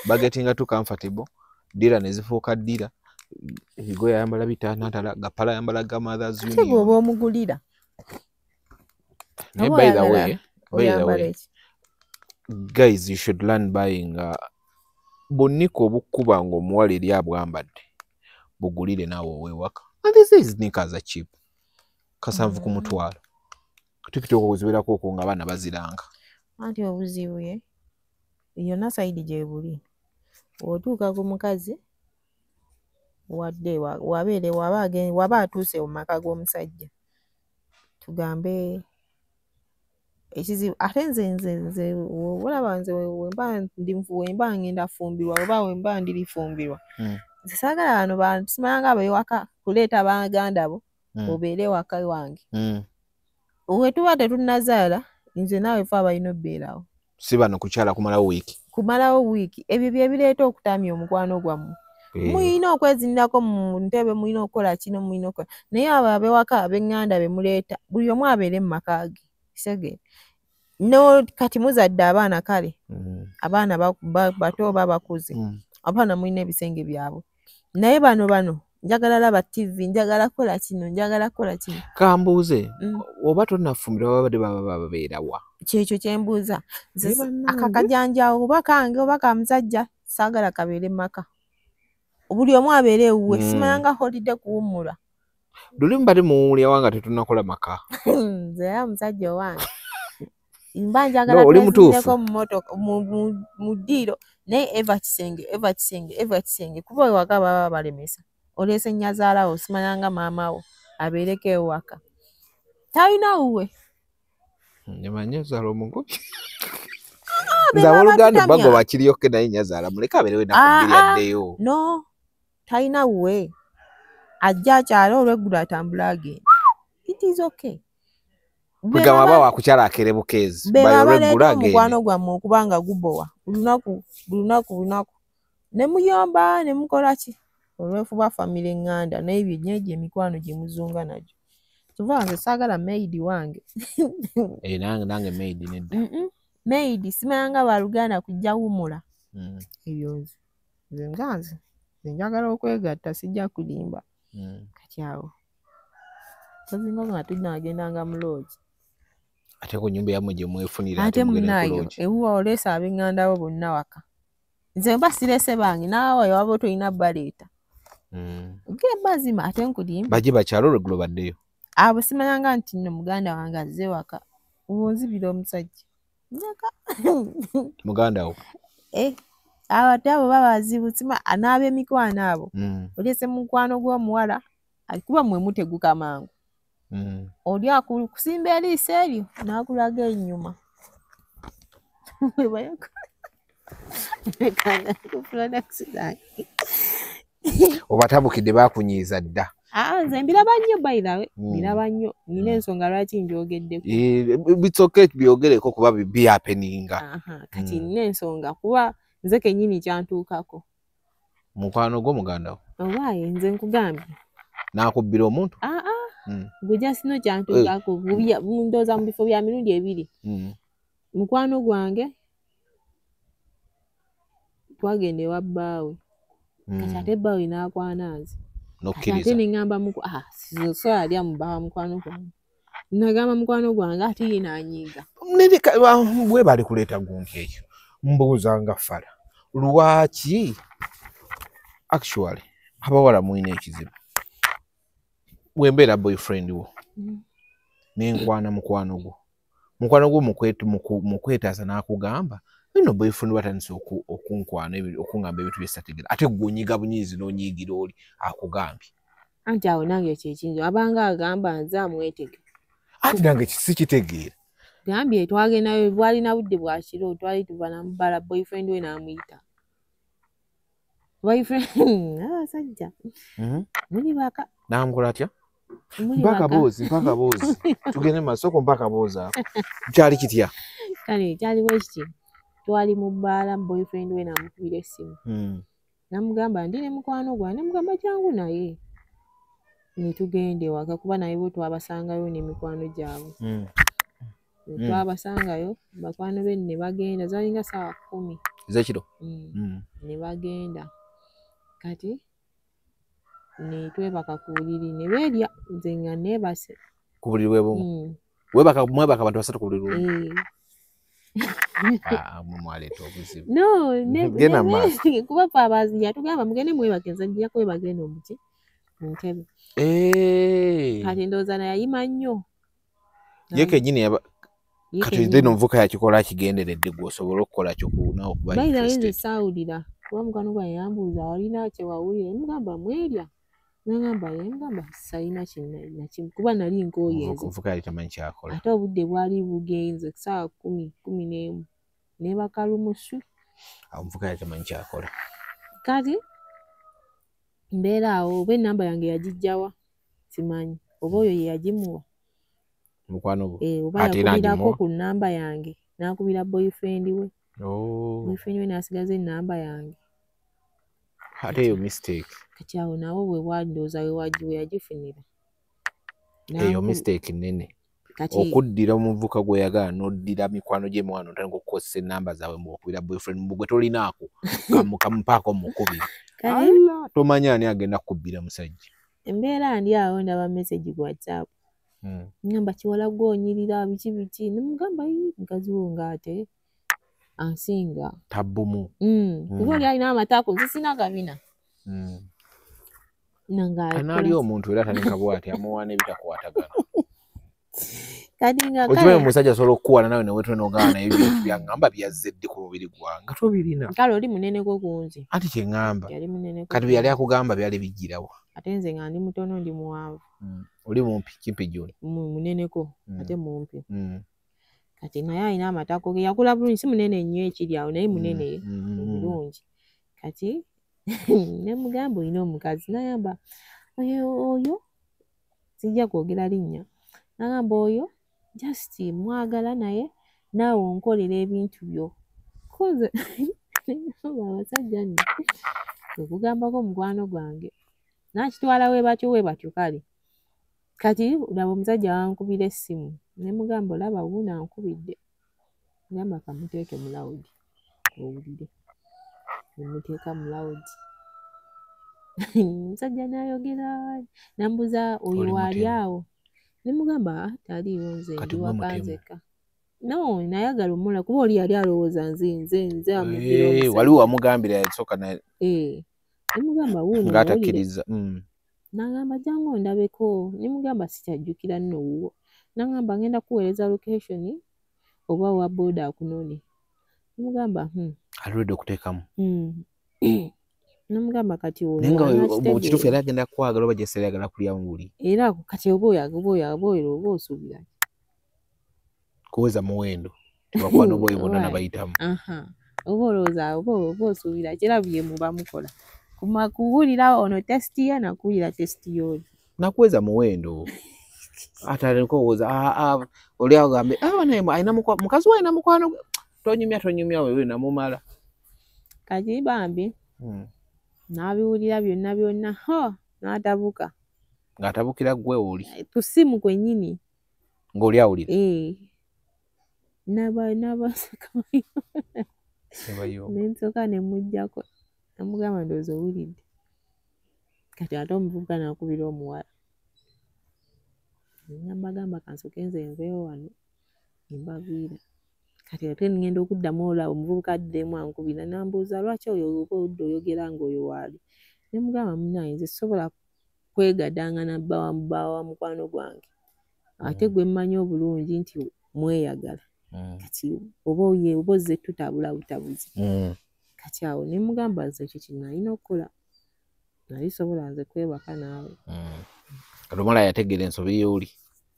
Bagetinga too comfortable. Ddira ne zifuuka ddira. Ebigoye ayambala bitantala, gapala ayambala ga Mothers Union. Ate bw'oba omugulira. Naye by the way, guys, you should learn buying Bunika obukuba ng'omuwala eri abwambadde bugulire naawe ow'ewaka. And these days knickers are cheap. 7 ku mutwalo. TikTok ozibeerako okwo nga abaana baziranga. Anti obuzibu ye yonna side gye buli. Otuuka ku mukazi wadde wabeere waba atuuse mu maka g'omusajja, tugambe ekizibu ate nze olaba nze wemba ngenda fumbirwa oba wemba ndirifumbirwa, nze saagala bano bantu simalanga ab'ewaka kuleeta baganda bo obeere ewaka wange. We tuba tetunnazaala nze naawe ffe abalina obbeerawo. Si bano kukyala kumalawo wiiki. Kumalawo wiiki. Ebyo bye bireeta okutamya omukwano gwammwe. Muyina okwezinirako mu ntebe, muyina okukola kino, muyina okukola. Naye abo ab'ewaka ab'eŋŋanda be muleeta buli omu abeere mu maka ge. Kisege. No kati muzadde abaana kale. Abaana bato oba bakuze. Abaana mulina ebisenge byabwe. Naye bano njagala laba TV, njagala kukola kino, njagala kukola kino. Kambuuze, oba tonnafumbirwa babadde baba babeera wa? Kyekyo kye mbuuza. Akakajanjawo oba kange oba ka musajja saagala kabeere mu maka. Buli omu abeere ewuwe, simalanga holiday kuwummula. Luli mubadde muwummulira wa nga tetunnakola maka? Nze era omusajja owange. Mba njagala twezinireko mu mmotoka mu ddiiro naye eva kisenge kuba ewaka baba balemesa. Oleese nnyazaala wo simalanga maama wo abeereko ewaka. Talina wuwe. Nnyazaala omugobi. Nze abooluganda bagoba kiryoke naye nnyazaala muleke abeerewo ennaku bbiri addeyo. No, talina wuwe. Ajja akyale olweggulo atambule agenda. It is okay. Kugamba aba wakukyala akere bukeezi. Bebabaleeta omukwano gwammwe okuba nga gubowa lunaku lunaku. Ne muyomba ne mukola ki? Olw'okuba famire eŋŋanda naye ebyo emikwano gye muzunga nagyo. Kyova nze saagala maid wange. Nange maid nedda. Maid simalanga baluganda kujja wummula. Ebyo nze nga nze njagala okwegatta sijja kulimba. Kati awo tozinga nga tunaagendanga mu lodge. Ate ku nnyumba yammwe gye mwefunira ate mugende ku lodge. Ewuwo oleese ab'eŋŋanda bo bonna waka. Nze mba sirese bange naawe waba tolina baleeta. Ge mazima ate nkulimba. Bajje bakyale olweggulo baddeyo. Abo simalanga nti nno muganda wange azze waka. Onzibira omusajja. Ndeka. Muganda wo. Ate abo baba bazibu n'ab'emikwano abo. Oleese mukwano gw'omuwala kuba mmwe muteguka mangu. Oli akusimba eriiso eryo n'akulaga ennyuma. Obatabukidde baakunyiiza dda. Nze mbiraba nnyo by the way, mbiraba nnyo. Nina ensonga lwaki njogeddeko. It's okay byogereko kuba bihappeninga. Kati nina ensonga kuba nze kennyini kyantuukako. Mukwano gwo muganda wo? Owaaye nze nkugambye. N'akubbira omuntu? Gwe just no kyantuukako. Ndowooza mu bifo bya mirundi ebiri. Mukwano gwange twagenda ewa bbaawe. Kati ate bbaawe n'akwana nze. Ate ne ŋŋamba so alya mu bba wa mukwano gwange. Nagamba mukwano gwange ate ye n'anyiiga. Bwe bali kuleeta gundi eyo mbuuza nga fala. Lwaki actually abawala mulina ekizibu? Bwe mbeera boyfriend wo ne nkwana mukwano gwo. Mukwano gwo mukwetaasa n'akugamba nno boyfriend watandise okunkwana okungamba ebintu bye sitategeera ate ggwe onyiga bunyiizi n'onyiigira oli akugambye. Anti awo nange kye kintu abanga agamba nze amwetege. Ate nange sikitegeera. Gambye twagendayo bwalina budde bwa kiro twali tuva na mubbala boyfriend we n'amuyita. Boyfriend abasajja muli baka. N'amukola atya? Mpa akaboozi tugende mu maaso mpa akaboozi ako. Kyali kitya? Kale kyali bwe kiti twali mu bbaala boyfriend we n'amukubira essimu. N'amugamba ndi ne mukwano gwange ne mugamba jangu naye. Ne tugenda ewaka kuba naye bo twabasangayo n'emikwano gyabwe. Twabasangayo bakwano be ne bagenda zaalinga ssaawa 10. Ez'ekiro? Ne bagenda. Kati ne twebaka ku buliri ne beerya nze nga neebase. Ku buliri bwe bumu? Mwebaka abantu basatu ku buliri bumu? Mwaleeta obuzibu. No, Genda maaso. Kuba fe abazi yatugamba mugende mwebake, nze nja kwebaka eno muki mu ntebe. Kati ndowooza naye yayima nnyo. Ye kennyini Ye kati kennyini. then omuvuka yakikola akigenderedde gwe osobole okukola kyokunawo okuba By the way, nze interested. saawulira kuba mukwano gwange yambuuza olina kye wawulira, ne mugamba mwerya, nagamba ye, mugamba salina nakimu kuba nali nkooye nze. Omuvuka yali tamanyi kyakola. Ate obudde bwali bugenze ssaawa 10, 11 neebaka lumusu. Omuvuka yali tamanyi kyakola. Kati mbeera awo oba ennamba yange yagiggyawa simanyi oba oyo ye yagimuwa. Mukwano gwo. Oba Ate era yakubirako agimuwa? ku nnamba yange n'akubira boyfriend we. Oh. Boyfriend we n'asigaza ennamba yange. Ate eyo mistake. Kati awo nawo bwe bwandooza we yagifunira. Eyo mistake nnene. Kati Okuddira omuvuka gw'oyagala n'oddira mikwano gye muwano otandika okukozesa ennamba zaabwe mbu okubira boyfriend mbu gwe tolinaako kamupaako mukubire. Kati Allah, tomanya ani agenda kukubbira musajja. Embeera ndi awo ndaba message ku WhatsApp. Ngamba kiwala gw'onyirira biki biki, ne mugamba yii mukazi wo ng'ate ansinga. Tabbumu. Kuba oli alina amataako nze sina kabina. Nanga Anaali omuntu era atandika bw'ati amuwa n'ebitakwatagana. Kati nga Okimanyi kale omusajja asobola okukuwana nawe ne weetula n'ogaana naye ebintu by'aŋŋamba byazze ddi ku mubiri gwange nga tobirina. Kale oli muneneko ku nze. Anti kye ŋŋamba. Yali muneneko Kati ku bye yali nze. akugamba byali bijjirawa. Ate nze nga ndi mutono ndi muwanvu. Oli mumpi kimpi gy'oli. Muneneko ate mumpi. Kati naye alina amatako ge yakula bulungi si munene nnyo ekiri awo naye munene bulungi. Kati ne mugamba olina omukazi n'agamba oyo sijja kwogera linnya. N'agamba oyo just mwagala naye naawe onkolera ebintu byo. Ko nze abasajja nno kwe kugambako mukwano gwange n'akitwala we batyo we batyo kale. Kati laba omusajja wankubira essimu ne mugamba olaba wuuno ankubidde. Ngamba kamuteeke mu loud owulire. Ne muteeka mu loud. Omusajja n'ayogera n'ambuuza oyo Oli waali mutemu. awo. Ne mugamba taliiwo nze Kati ndi gwe waka mutemu. nzekka. No, nayagala omulala kuba oli yali alowooza nze nze nze amubbira omusajja. Waliwo wamugambira yasooka naye. Ne mugamba wuuno Ng'atakkiriza. N'agamba jangu ondabeko. Ne mugamba sikyajjukira nno wuwo. N'agamba ngenda kuweereza location oba owa booda akunone. Ne mugamba Already okuteekamu. Ne mugamba kati ono Naye nga anakitegeera. mu kituufu yali agenda kwagala oba gy'ese yali ayagala kulyamu buli. Era kati oba oyo oba oyo oba oyo oba osuubira ki? Kuweza muwendo. Bakwano b'oyo bonna nabayitamu. Oba olowooza oba osuubira ki era bye muba mukola. Kuwulira ono test ye nakuwulira test y'oli. Nakuweza muwendo. Atandika owooza oli agambe naye alina mukazi we alina mukwano gwe. Tonyumya tonyumya wewe namumala. Kati bambi n'abiwulira byonna byonna ho n'atabuka. Ng'atabukira ggwe oli. Ku ssimu kwennyini. Ng'oli awulira. N'abaseka. Ne nsooka ne mmuggyako. Namugamba ndowooza owulidde. Kati ate omuvubuka n'akubira omuwala. Ne mbagamba kansooke nze nveewo wano ne mbaviira. Kati ate ngenda okuddamu olaba omuvubuka addemu ankubira n'ambuuza lwaki oyo oba obudde oyogera ng'oyo waali. Ne mugamba munnange nze sisobola kwegadanga na bba wa mukwano gwange. Ate gwe mmanyi obulungi nti mweyagala. Kati oba oye oba ozze tutabula butabuzi. Kati awo ne mugamba nze ekyo kye nalina okukola. Nali sobola nze kwebaka naawe. Kati omuwala yategeera ensobi y'oli.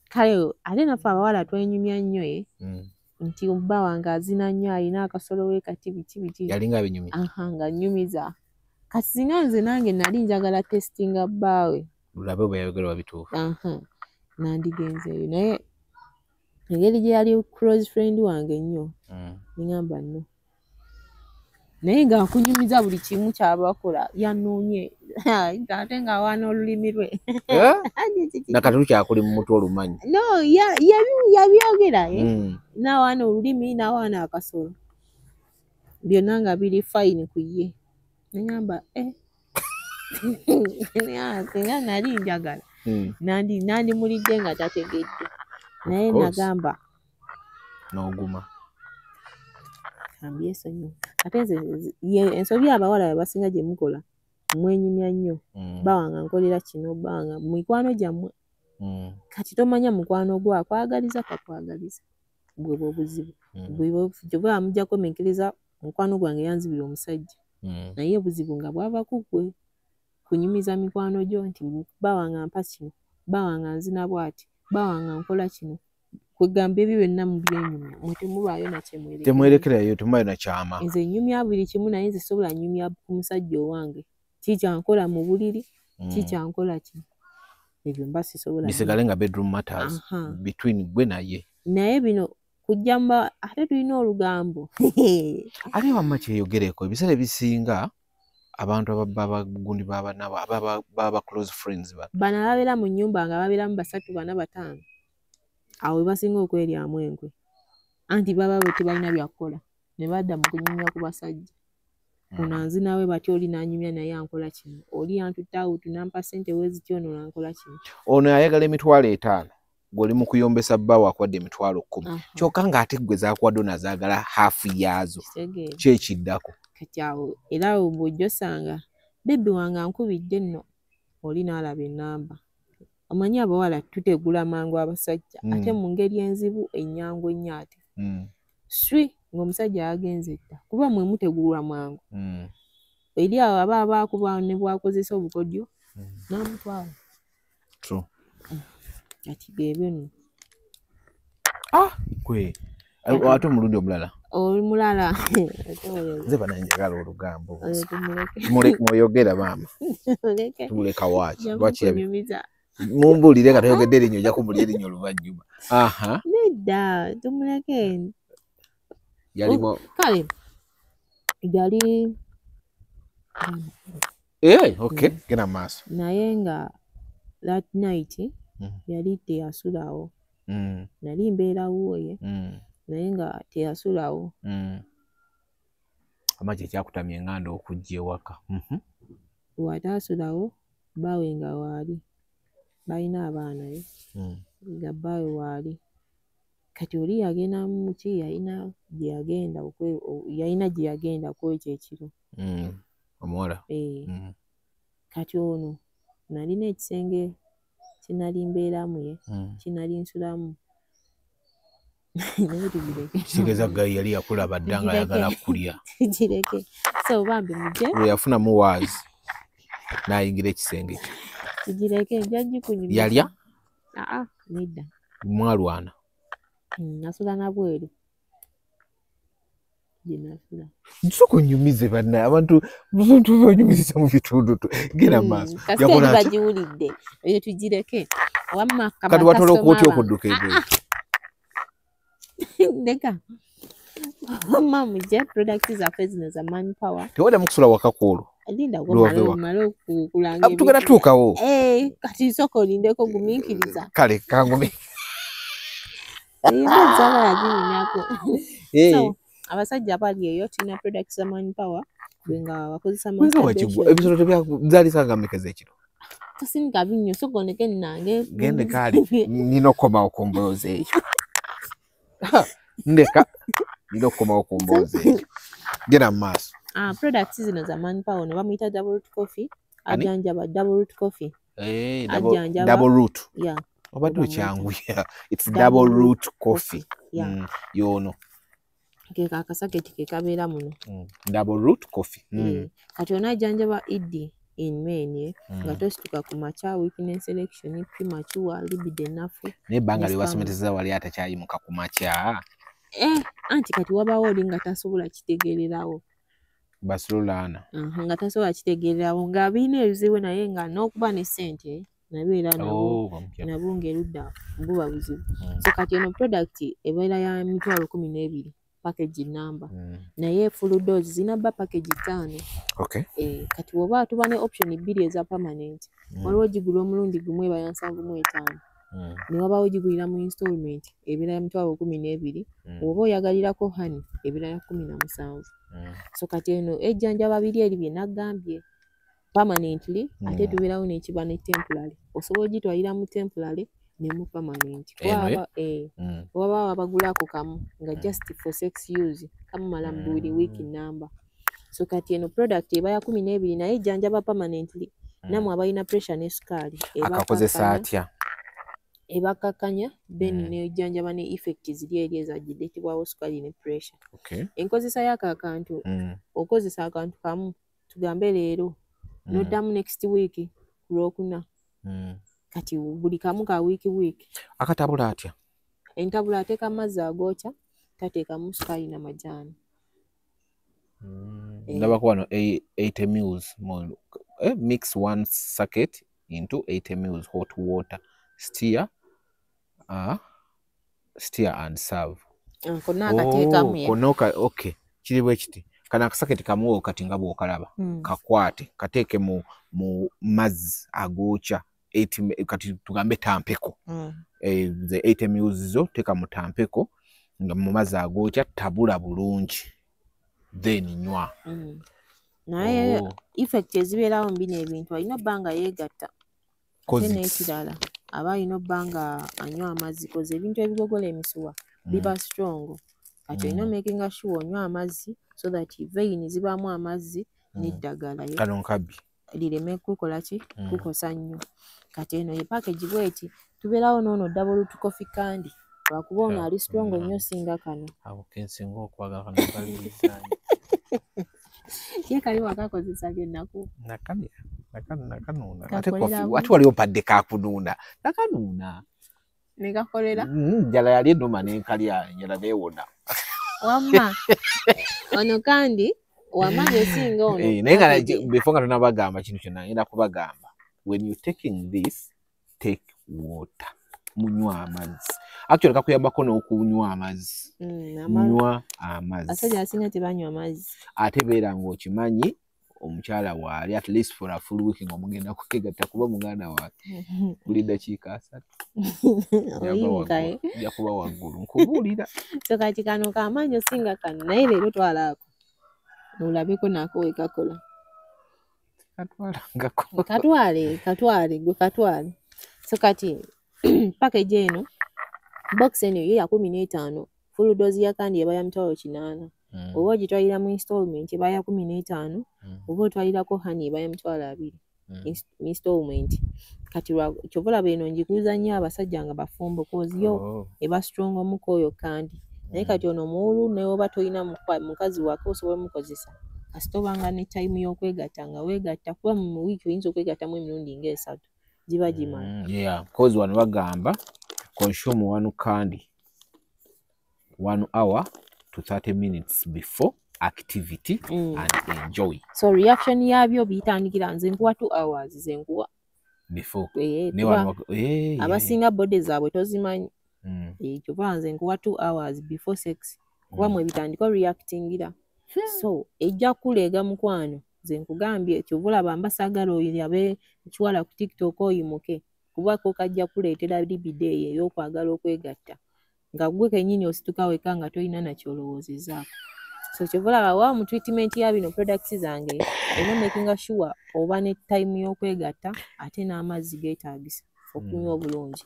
Kale ate naffe abawala twenyumya nnyo nti bba wange azina nnyo alina akasolo we kati biki biki. Yalinga abinyumya. Aha, ng'annyumiza. Kati singa nze nange nali njagala testinga bbaawe. Olabe bwe yayogera oba bituufu. Aha, nandigenzeeyo naye engeri gye yali close friend wange ennyo ne ŋŋamba no. Naye ng'akunyumiza buli kimu ky'abakola yannoonye ate ng'awaana olulimi lwe. Nakati lukyakuli mu mutwe olumanyi. No, yabyogera n'awaana olulimi n'awaana akasolo. Byonna nga biri fine ku ye. Ne ŋŋamba singa nali njagala nandimulidde nga tategedde. Naye nagamba n'oguma. Kambyesonyiwe. Ate nze ensobi abawala basinga gye mukola, mwenyumya nnyo. Bawanga nkolera kino, bawanga mikwano gyammwe. Kati tomanya mukwano gwo akwagaliza takwagaliza. Bwe bwe obuzibu. Bwe mujja kwemenkeriza, mukwano gwange yanzibira omusajja. Naye obuzibu nga bwava ku ggwe kunyumiza mikwano gyo nti bawanga mpa kino, bawanga nzina bw'ati, bawanga nkola kino. Kwegamba ebyo byonna mubyenyumya, mwe temubaayo na kye mwerekerayo. Temwerekerayo, temubaayo na kyama. Nze nnyumya buli kimu, naye nze sobola nnyumya ku musajja owange. Kikyankola mu buliri, kikyankola ki. Ebyo mba sisobola. Bisigale nga bedroom matters between gwe naye. Naye bino kujja mba ate tulina olugambo. Ate wamma kyeyogereko, ebiseera ebisinga abantu ababa bagundi baba nabo ababa close friends ba. Bano ababeera mu nnyumba nga babeeramu 3, 4, 5. Awo we basinga okweryamu enkwe. Anti baba bo tebalina bya kukola ne badda mu kunyumya ku basajja. Ono anzina we batyo, oli n'anyumya naye ankola kino, oli antutte out n'ampa ssente we zityo, ono n'ankola kino. Ono ayagala 50,000, gw'oli mu kuyombesa bbaawe akuwadde 10,000. Kyokka ng'ate ggwe z'akuwadde ono azaagala half yaazo. Kitegeera. Ki ekiddako? Kati awo era awo bw'ojja osanga baby wange ankubidde nno, oli n'alaba ennamba. Omanyi abawala tutegula mangu abasajja, ate mu ngeri enzibu ennyangu ennyo ate. Swi ng'omusajja yagenze dda, kuba mmwe mutegulwa mangu. Eri awo aba abaakuba ne bw'akozesa obukodyo n'amutwala. True. Kati byebyo nno. Gwe ate omulundi omulala. Omulala. Nze bana njagala olugambo. Tumuleke. Mweyogera maama. Tumuleke. Tumuleka waaki? Nja Lwaki kukunyumiza. Mumbuulire nga toyogedde erinnya, ojja kumbulira erinnya oluvannyuma. Aha. Nedda, tumuleke. Yalimu. Kale yali Okay. Genda mu maaso. Naye nga that night yali teyasulawo. Nali mbeerawo ye. Naye nga teyasulawo. Amagye ekyakutamya enganda okujja ewaka. Bw'ataasulawo bbaawe nga waali. Balina abaana ye. Nga bbaawe waali. Kati oli yagenda mu ki, yalina gye yagenda yalina gye yagenda ku ekyo ekiro. Omuwala. Kati ono nalina ekisenge kye nali mbeeramu ye, kye nali nsulamu. Naye tugireke. Kitegeeza guy yali yakulaba dda nga ayagala kulya. Tugireke. So bambi mujje. Lwe yafunamu waazi n'ayingira ekisenge kye. Tugireke, nja gikunyumiza. Yalya? Aa, nedda. Mwalwana? Nasula na bweru. Gye nasula. Nsooka onyumize banna, abantu banyumiza mu bitundu genda maaso. Kasita Yakola eri atya? bagiwulidde. Eyo tugireke. Wamma Kati watolooka bakasitoma otya bange. okudduka ebweru? Ndeka. Wamma mujje products zaffe zino za manpower. Tewaddamu kusula waka ku olwo? Linda Lw'ova ewaka. mmale okulanga Tugenda ebintu. tuukawo. Kati nsooka olindeko gumiikiriza. Kale kangume. Emboozi saagala ginyumyako. So abasajja abali eyo tulina products za manpower gwe nga bakozesa Wenga wakigwa masturbation. ebisolo tebyazaalisa nga mmeka ez'ekiro? Tosinika binnyo, sooka ondeke nnange. Gende kaali nina okukomawo ku mboozi eyo. Ndeka nina okukomawo ku mboozi eyo. Genda mu maaso. Products zino za manpower ono bamuyita double root coffee. Ani? Ajjanjaba double root coffee. Ajjanjaba. Double root. Yeah. Obadde Bamuyita. okyanguya. It's Double double root root coffee. Yeah. Y'ono. Ke akasaketi ke kabeera muno. Double root coffee. Kati ono ajjanjaba ED in men, nga tosituka ku makya, weakness erection, premature, libido ennafu. Naye ebbanga Ne lye sperm. wasomesezza wali atakyayimuka ku makya. Anti kati wabaawo oli nga tasobola kitegeererawo. Basululaana. Nga tasobola kitegeererawo nga birina ebizibu, naye nga n'okuba ne ssente nabyo era nabwo nabwo ng'erudda buba buzibu. So kati eno product ebeera ya 12,000 package namba. Naye full dose zirina bba package 5. Kati bw'oba tuba ne option bbiri eza permanent. Waliwo gigula omulundi gumu eba ya 75. Ne wabaawo gigulira mu installment ebeera ya 12,000. Bw'oba oyagalirako honey ebeera ya 17. So kati eno ejjanjaba biri eri bye naggambye permanently, ate tubeerawo n'ekiba ne temporary. Osobola ogitwalira mu temporary Nemu permanent. Waba wabagulako kamu nga just for sex use kamumala buli week namba. So kati eno product eba ya 12 naye ejjanjaba permanently. Namwe abalina pressure ne sukaali akakozesa atya? Ebakakanya then nejjanjaba ne effect ziri eri ezagiddeetebwawo sukaali ne pressure. Enkozesa y'ako akantu, okozesa akantu kamu tugambe leero noddamu next week ku Lwokuna. Kati buli kamu ka wiiki wiiki. Akatabula atya? Entabula ateeka amazzi agookya, tateekamu sukaali na majaani. Ndabako wano 80 mils, mix one sachet into 80 mils hot water, stir and serve. Konna akateekamu ye. Okay, kiri bwe kiti. Kana akasaketi kamu kati nga bw'okalaba kakwate kateeke mu mazzi agookya 80, kati tugambe tampeko. The 80 mils zo teeka mu tampeko nga mu mazzi agookya, tabula bulungi then nywa. Naye effect ezibeerawo mbi n'ebintu alina obba nga yeegatta. Ate n'ekirala aba alina obba nga anywa amazzi koze ebintu ebigogola emisuwa biba strong. Kati olina making sure onywa amazzi so that vein zibaamu amazzi n'eddagala kano nkabi lireme kukola ki kukosa nnyo. Kati eno ye package bweti tubeerawo n'ono double coffee candy lwakuba ono ali strong nnyo singa kano. Abo kensinga okwagala kano kaliriza. Ye kali wakakozesa gennaku. Nakalya nakanuuna. Ate coffee waliwo padde kakunuuna nakanuuna nekakolera njala yali ennuma nenkalya njala neewona. Wamma ono kandi wamaanyi osinga ono. Naye nga before nga tonabagamba kintu kyonna ngenda kubagamba, when you taking this take water, munywa amazzi. Actually kakuyambako n'okunywa amazzi. Nywa amazzi. Abasajja abasinga tebanywa amazzi. Ate beera ng'okimanyi omukyala waali at least for a full week ng'omugenda kwegatta kuba muganda wange buli ddakiika 3 nja kuba waggulu nkubuulira. So kati kano kamaanyi osinga kano naye leero twalaako olabeko nako we kakola. Katwalangako. Katwale gwe katwale. So kati package eno box eno ye ya 15 full dose ya kandi eba ya 800,000. Oba ogitwalira mu installment eba ya 15, oba otwalirako honey eba ya 20,000 installment. Kati kyova olaba eno njikuza nnyo abasajja nga bafumbo cause yo eba strong omuko oyo kandi. Naye kati ono muwulu naye oba tolina mukazi wako osobola omukozesa. Kasita obanga ne time y'okwegatta nga weegatta kuba mu wiiki oyinza okwegattamu emirundi nga 3 giba gimala. Yeah, cause wano bagamba consume one candy 1 hour to 30 minutes before activity and enjoy. So reaction yabyo bitandikira nze nkuwa 2 hours nze nkuwa before. Abasinga body zaabwe tozimanyi. Kyova nze nkuwa 2 hours before sex kuba mwe bitandika reactingira. So ejja kuleega mukwano nze nkugambye kyova olaba mbasagala oyo abe ekiwala ku TikTok oyimuke kuba ko kajja kuleetera libido eyo ey'okwagala okwegatta nga gwe kennyini osituka wekka nga tolina nakyolowoozezaako. So kyova olaba wa mu treatment ya bino products zange olina making sure oba ne time y'okwegatta ate n'amazzi geetaagisa okunywa obulungi.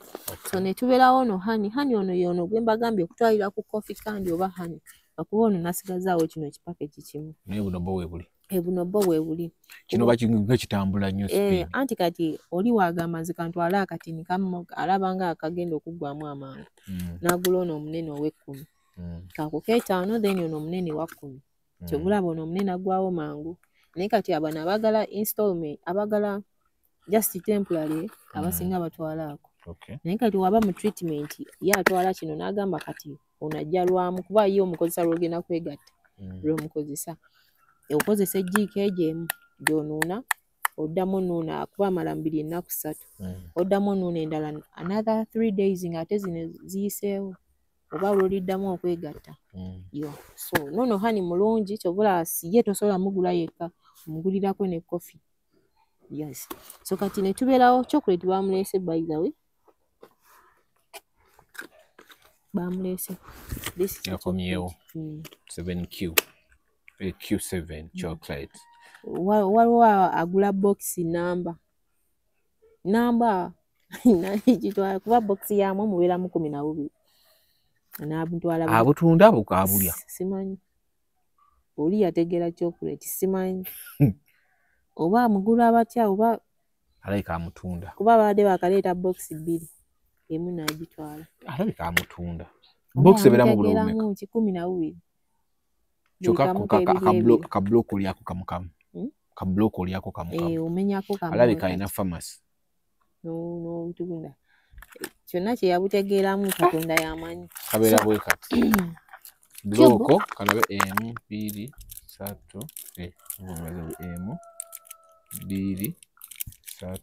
So ne tubeerawo ono honey, honey ono y'ono gwe mbagambye okutwalira ku coffee candy oba honey akuba ono nasigazaawo kino ekipaketi kimu. Naye buno bwo weebuli. Buno bwo weebuli. Kino nga kitambula nnyo speed. Anti kati oli waagamba nze kantwale akatini kamu alaba nga akagenda okuggwamu amangu. N'agula ono omunene ow'ekkumi. Kako k'etaano then ono omunene wa 10. Kyova olaba ono omunene aggwawo mangu. Naye kati abano abaagala installment, abagala just temporary abasinga batwala ako. Naye kati waba mu treatment ye atwala kino n'agamba kati ono ajja lwamu kuba ye omukozesa lw'ogenda kwegatta lw'omukozesa. Okozesa ejjiiko egyo emu gy'onuuna oddamu onuuna kuba amala mubiri ennaku 3. Oddamu onuuna endala another 3 days ng'ate zino ziyiseewo oba lw'oliddamu okwegatta. Yo. So nono honey mulungi kyova olaba ye tosobola mugula yekka omugulirako ne coffee. Yes. So kati ne tubeerawo chocolate bamuleese by the way. Bamuleese. This is yakomyewo. 7Q. Q7 chocolate. Waliwo agula box namba. Nagitwala kuba bokisi yamwe mubeeramu 12. N'abutwala Abutunda abukabulya. Simanyi. Oli yategeera chocolate simanyi. Oba amugula abatya oba Alabika amutunda. Kuba babadde bakaleeta bokisi 2. Emu n'agitwala. Alabika amutunda. Bokisi ebeeramu bulo bumeka? 12. Kyokka ka block olyako kamukamu. Ka block olyako kamukamu. Omenyako kamu. Alabika alina pharmacy. No tugunda. Kyonna kye yabutegeeramu Katonda y'amanyi. Kabeera bwe kati. Block kalabe 1 2 3 1 2 3 4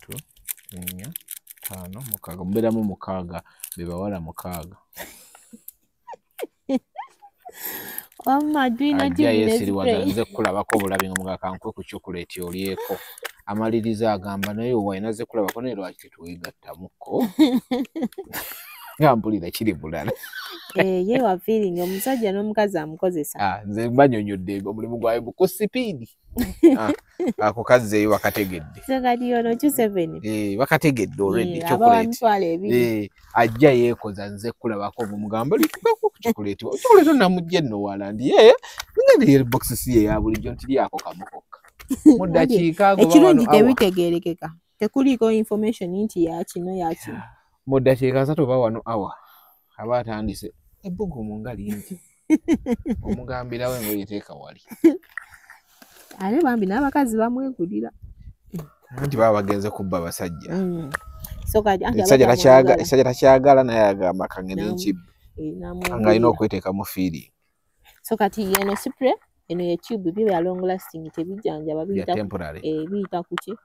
5 6 mubeeramu 6 be bawala 6. Wamma tulina tube nze kulabako obulabi nga mugaka nkwe ku chocolate olyeko. Amaliriza agamba naye owa inaze kulabako naye lwaki tetuwegattamuko. Nga mpulira kiri bulala. Ye wa feeling omusajja n'omukazi amukozesa. Nze mbanyonyodde omulimu gwawe ku sipiidi. Ako kazzeeyo bakategedde. So kati ono 27. Bakategedde already chocolate. Ajja yeekoza nze kulabako omugamba lituukako ku chocolate. Chocolate namujja nno wala ndi ngende box si ye ya bulijjo nti lyako kamukokka. Mu ddakiika ago ekirungi tebitegeerekeka. Tekuliiko information nti ya kino ya kino. Mu ddakiika 3 oba 1 hour aba atandise ebbugumu nga lingi. Omugambirawo engoye teeka wali. Ate bambi n'abakazi bamwegulira. Anti baba bagenze kubba abasajja. So kati ekisajja takyagala naye agamba kangende nkibbe. Nga alina okweteekamu feeling. So kati eno spray eno ye tube byo ya long lasting tebijjanjaba biyita kuki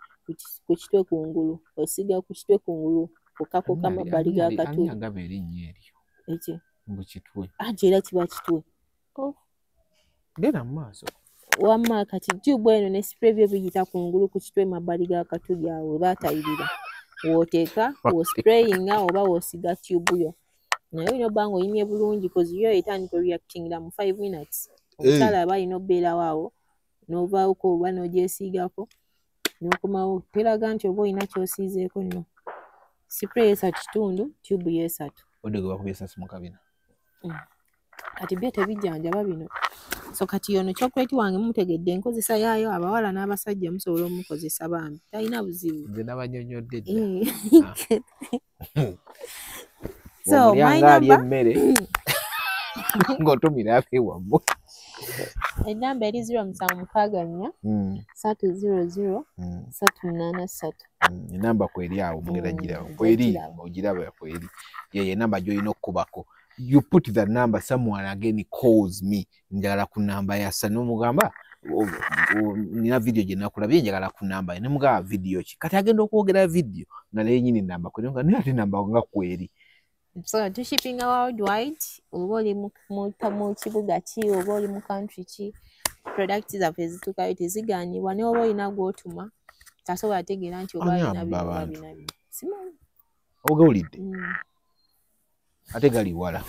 ku kitwe kungulu osiga ku kitwe kungulu kokako kamabbali ga katu. Ani agaba erinnya eryo? Eki? Mbu kitwe. Anti era kiba kitwe. Genda mu maaso. Wamma kati tube eno ne spray byo biyita kungulu ku kitwe mabbali ga katuli awo baatayirira. W'oteeka w'osprayinga oba w'osiga tube yo. Naye olina obba ng'oyimye bulungi kozi yo etandika reactingira mu 5 minutes. Omukyala aba alina obbeerawo awo n'ovaawoko oba n'ogyesiigako n'okomawo teraga nti oba olina ky'osiizeeko nno. Spray 3 kitundu, tube 3. Odde gwe bakubye essasi mu kabina. Kati byo tebijjanjaba bino. So kati ono chocolate wange mutegedde enkozesa yaayo abawala n'abasajja musobola omukozesa bambi talina buzibu. Nze nabanyonnyodde dda. So my number emmere ng'otumira abeewammwe. Enamba eri 0764 300 383. Enamba kweri awo mugenda giraba. Kweri ogiraba kweri. Ye enamba gy'olina okukubako. You put the number, someone again calls me. Njagala ku namba ya Sani omugamba nina video gye nakulabye njagala ku namba ne mugamba video ki. Kati agenda okwogera video nga naye nnyini namba kweri nga naye ate namba nga kweri. So tushippinga worldwide oba oli mu kibuga ki oba oli mu country ki products zaffe zituukayo tezigaanibwa ne oba olina gw'otuma tasobola ategeera nti oba alina bino oba bino bino. Simanyi. Ogawulidde? Ate gali wala.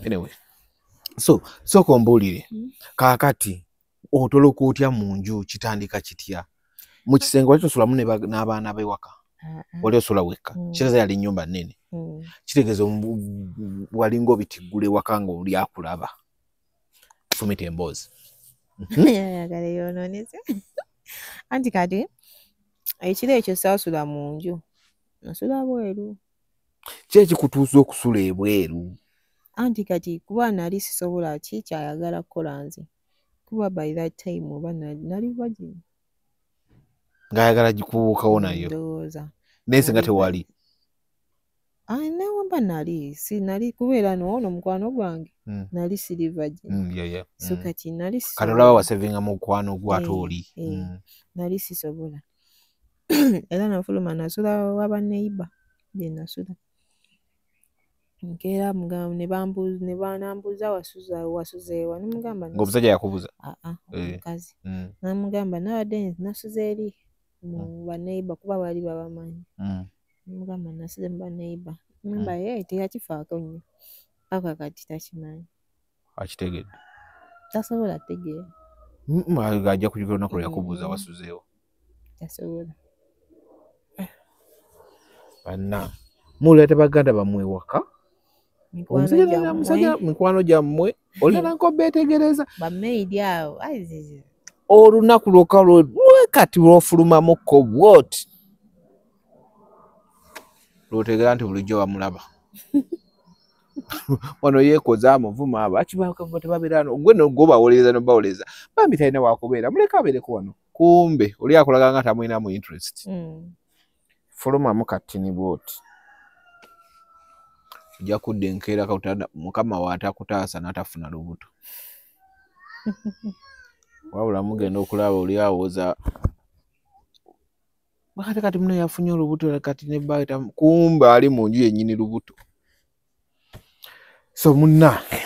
Anyway. So sooka ombuulire. Kaakati otoloka otya mu nju kitandika kitya? Mu kisenge wali tosulamu n'abaana b'ewaka? Wali osula wekka? Kitegeeza yali nnyumba nnene. Kitegeeza walinga obitiggula ewaka ng'oli akulaba. Fumita emboozi. Ayagala yoonoonese. Anti kati ekiro ekyo saasula mu nju. Nasula bweru. Ki ekikutuusa okusula ebweru? Anti kati kuba nali sisobola ki kyayagala kukola nze. Kuba by that time oba nali virgin. Ng'ayagala gikubuukawo nayo. Ndowooza. Naye singa tewali. Newamba nali si nali kubeera n'ono mukwano gwange. Nali siri virgin. So kati nali sisobola. Kati olaba wasevinga mukwano gwo ate oli. Nali sisobola. Era nafuluma nasula wa baneighbor gye nasula. Nkeera ne banambuuza wasuzeewa ne mugamba Ng'omusajja yakubuuza? Omukazi. Namugamba nabadde nasuze eri mu baneighbor kuba baali babamanyi. Namugamba nasuze mu baneighbor. Ngamba ye teyakifaako nnyo. Paka kati takimanyi. Akitegedde? Tasobola kutegeera. Ajja kujjukira olunaku lwe yakubuuza wasuzeewa. Tasobola. Banna muleeta baganda bammwe ewaka, omusajja mikwano gyammwe olina nkobeetegereza bamaidi awo olunaku lwokka lwekati lwofulumamukko bwoti lwotegeera nti bulijjo bamulaba. Wano yeekoza amuvuma abakibatebabeera gwe nogwobawolereza nobawolereza bambi talina wakubeera, muleke abeereko wano. Kumbe oli akulaga nga tamulinamu interest. Fulumamu katini bwoti ojja kudda enkeera mukama waatakutaasa n'atafuna lubuto. Wabula mugenda okulaba oli awoza bakati kati muno yafunye olubuto kati ne bba, kumbe ali mu nju yennyini lubuto. So munnange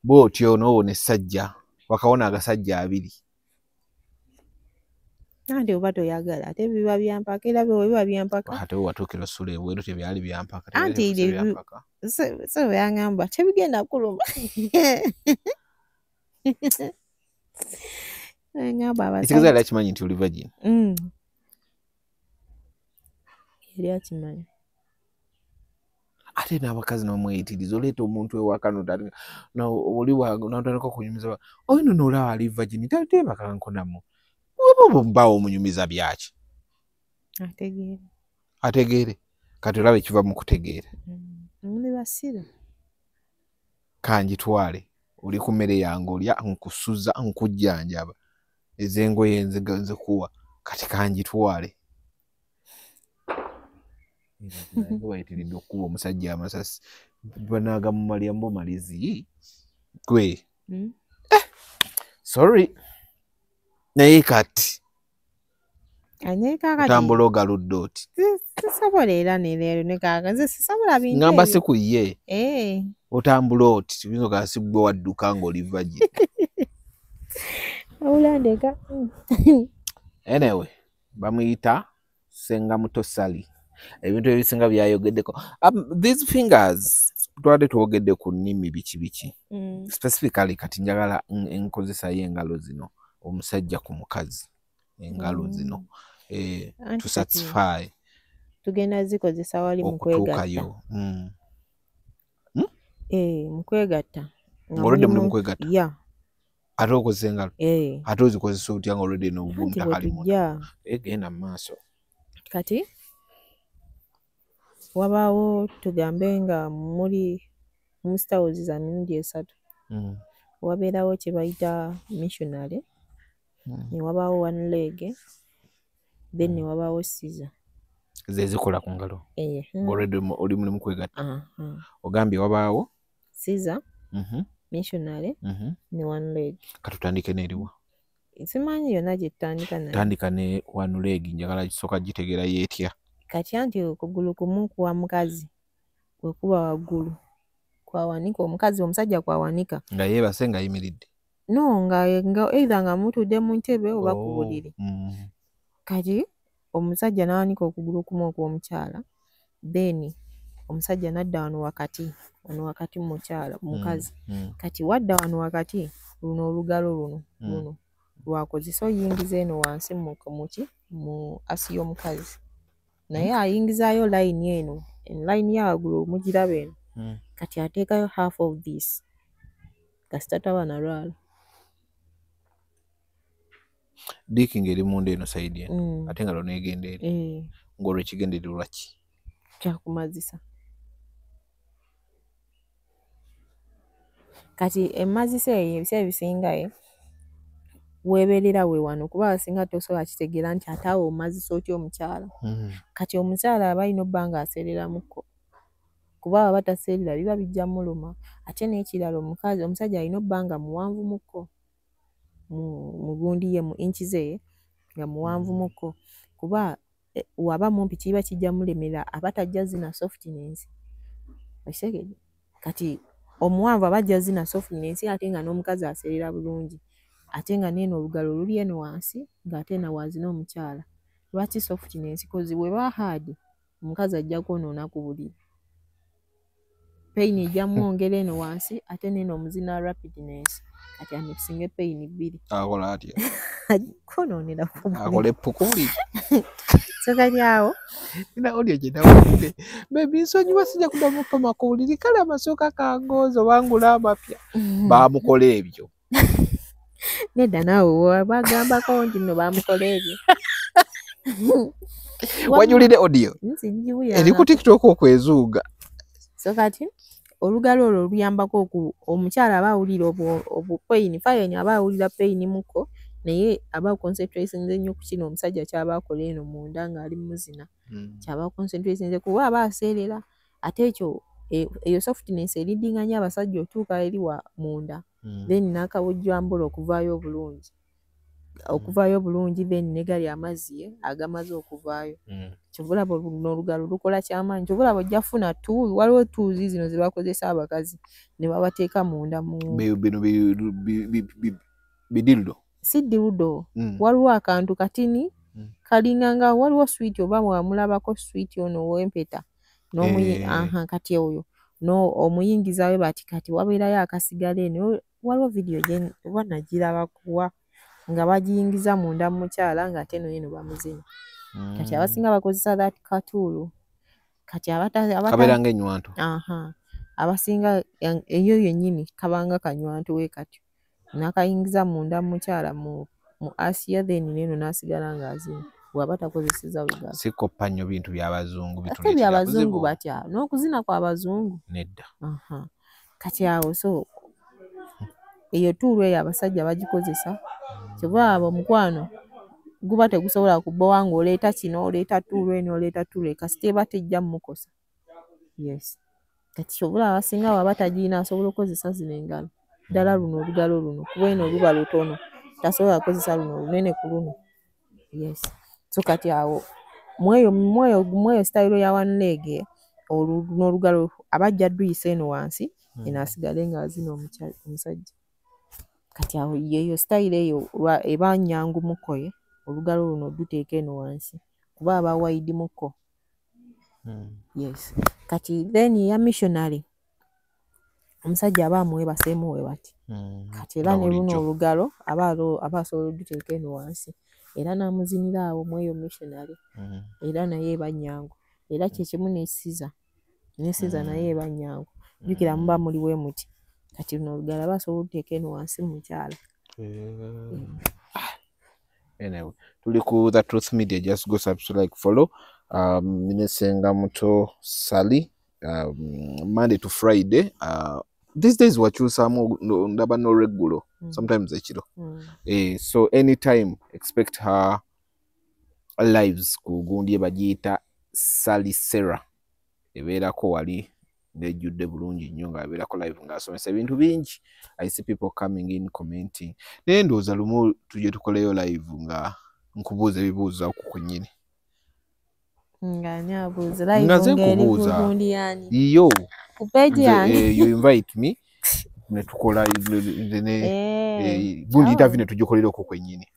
bw'otyo n'owona essajja, wakawona agasajja abiri. Anti oba toyagala ate biba byampaka, era biba byampaka. Ate watuukira osula ebweru tebyali byampaka. Anti so yangamba tebigenda kuluma. Ngamba abasajja. Ekitegeeza yali akimanyi nti oli virgin. Yali akimanyi. Ate n'abakazi n'omweyitiriza oleeta omuntu ewaka oli n'otandika okunyumiza oyo nno n'olaba ali virgin teebaka nkonamu. Oba bbaawo omunyumiza byaki? Ategeere. Ategeere. Kati olaba ekiva mu kutegeera. Muli basiru. Kanjitwale oli ku mmere yange olya nkusuza nkujjanjaba ez'engoye nzikuwa kati kanjitwale. Bayitiridde okukuba omusajja amasasi banagamumalya mbumalizi gwe. Sorry. Naye kati otambula ogaludde oti. Sisobola era ne leero ne kaaka nze sisobola bintu ngamba si ku ye. Otambula oti kiyinza okugamba si ggwe wadduka ng'oli virgin. Wabula ndeka. Anyway, bamuyita Ssenga Muto Sally. Ebintu ebisinga byayogeddeko. These fingers twabadde twogedde ku nnimi biki biki. Specifically kati njagala enkozesa y'engalo zino omusajja ku mukazi engalo zino to satisfy. Tugenda zikozesa wali mu kwegatta. Mu kwegatta. Ng'olwedde muli mu kwegatta? Yeah. Ate okozesa engalo? Ate ozikozesa otya ng'olwedde n'obwo munda? Genda mu maaso. Kati wabaawo tugambe nga muli mu styles za mirundi esatu. Wabeerawo kye bayita missionary, ne wabaawo one leg, then ne wabaawo scissor. Ze zikola ku ngalo? Ng'olwedde oli muli mu kwegatta. Ogambye wabaawo? Scissor, missionary, ne one leg. Kati tutandike n'eriwa? Simanyi yonna gye tutandika nayo. Tandika ne one leg, njagala gisooka gitegeera yeetya. Kati anti okugulu kumu kwa mukazi kwe kuba waggulu kwawanika omukazi omusajja kwawanika. Nga yeebase nga ayimiridde? No, nga either nga mutudde mu ntebe oba ku buliri. Kati omusajja n'awanika okugulu kumu okw'omukyala, then omusajja n'adda wano wakati, wano wakati mu mukyala mukazi. Kati wadda wano wakati luno olugalo luno luno lwakozesa oyingiza eno wansi muki mu asi y'omukazi. Naye ayingizaayo layini eno, layini ya waggulu mugiraba eno. Kati ateekayo half of this kasita taba nalwala. Dick ng'eri munda eno side eno ate engalo n'egenda eri. Ng'olwo ekigendererwa ki? Kyakumazisa. Kati emmazisa eyo ebiseera ebisinga weebeerera we wano kuba abasinga tosobola kitegeera nti ate awo omazisa otya omukyala. Kati omukyala aba alina obba ng'aseereramukko kuba bw'aba taseerera biba bijja mmuluma. Ate n'ekirala omukazi omusajja alina obba nga muwanvumukko mu gundi ye mu inch ze nga muwanvumukko kuba waba mumpi kiba kijja mulemera aba tajja zina softness. Okitegedde? Kati omuwanvu aba ajja zina softness ate nga n'omukazi aseerera bulungi ate nga n'eno olugalo luli eno wansi ng'ate eno wazina omukyala. Lwaki softness? 'Cause bw'eba hard omukazi ajja kwonoona ku buliri. Pain ejja mwongera eno wansi, ate neno omuzina rapidness, kati amixinga pain bbiri. Akola atya? Konoonera ku buliri. Akola eppukuuli. So kati awo Nina audio gye nawulidde. Baby, nsonyiwa, sijja kuddamu pama ku buliri, kale amasooka kangooza obangula amapya. Baamukola ebyo. Nedda, naawe bagambako nti nno bamukola ebyo. Wajulidde audio Nsijiwulira. Eri ku TikTok okwezuuga. So kati olugalo olwo luyambako omukyala aba awulira obu pain fine, aba awulira pain muko, naye aba concentratinze nnyo ku kino omusajja kyaba akola eno munda ng'ali muzina, kyaba concentratinze, kuba aba aseerera. Ate ekyo eyo softness eridinga nnyo abasajja otuuka eri wa munda, then n'akawujjambula okuvaayo obulungi, then ne gali amazzi agamaze okuvaayo. Kyova olaba luno olugalo lukola kyamaanyi. Kyova olaba ojja kufuna tool, waliwo tools zino ze bakozesa abakazi ne babateeka munda mu Bino bidildo. Si dildo. Waliwo akantu katini kalinga nga waliwo switi, oba wamulabako switi ono ow'empeta n'omuyi. Aha, kati oyo no omuyingizayo bati, kati wabeerayo akasigala eno. Waliwo vidiyo gye oba nagiraba kuwa nga bagiyingiza munda mu mukyala ng'ate eno eno bamuzina. Kati abasinga bakozesa that katool. Kati abata Kabeera ng'ennywanto. Aha, abasinga eyo yennyini kabanga kanywanto we katyo, n'akayingiza munda mu mukyala mu asiya, then neno n'asigala ng'azina bw'aba takozeseza lugalo. Sikoppa nnyo bintu by'abazungu. Ate Bituleetera byabazungu buzibu. Batya n'okuzina kw'abazungu. Nedda. Aha, kati awo so eyo tool eyo abasajja bagikozesa. Kyova abo omukwano guba tegusobola kubowa ng'oleeta kino, oleeta tool eno, oleeta tool eno, kasita eba tejja mmukosa. Yes, kati kyova olaba abasinga bw'aba tagirina asobola okukozesa zino engalo, ddala luno olugalo luno, kuba eno luba lutono, tasobola kukozesa luno lunene ku luno. Yes, so kati awo mweyo sitayiro ya one leg, luno olugalo aba ajja dduyisa eno wansi, eno asigale ng'azina omusajja. Kati awo yeeyo sitayiro eyo eba nnyangu mukko ye olugalo luno duteeka eno wansi kuba aba wide mukko. Yes, kati then eya missionary, omusajja aba amwebaseemu we bati. Kati era Nga ne luno bulijjo. Olugalo aba asobola oduteeka eno wansi era n'amuzinira awo mu eyo missionary. Era naye eba nnyangu, era kyekimu ne scissor, ne scissor naye eba nnyangu. Jjukira muba muli bwe muti, kati luno olugalo aba asobola oluteeka eno wansi mu mukyala. Anyway, tuli ku The Truth Media. Just go subscribe, like, follow. Ne Senga Muto Sally, Monday to Friday. These days wakyusaamu, ndaba n'olweggulo, sometimes ekiro. So anytime expect her lives ku gundi ye bagiyita Salisera, ebeerako wali ng'ejjudde bulungi nnyo, ng'abeerako live ng'asomesa ebintu bingi. I see people coming in, commenting, naye ndowooza lumu tujye tukoleyo live nga nkubuuza ebibuuzo okwo kwennyini. Nga ani abuuza? Nga Live nze ng'eri ku nkubuuza. gundi yani? Yo. Ku page Nze, yange? you invite me ne tukola nze ne gundi Oh. interview ne tugikolera okwo kwennyini.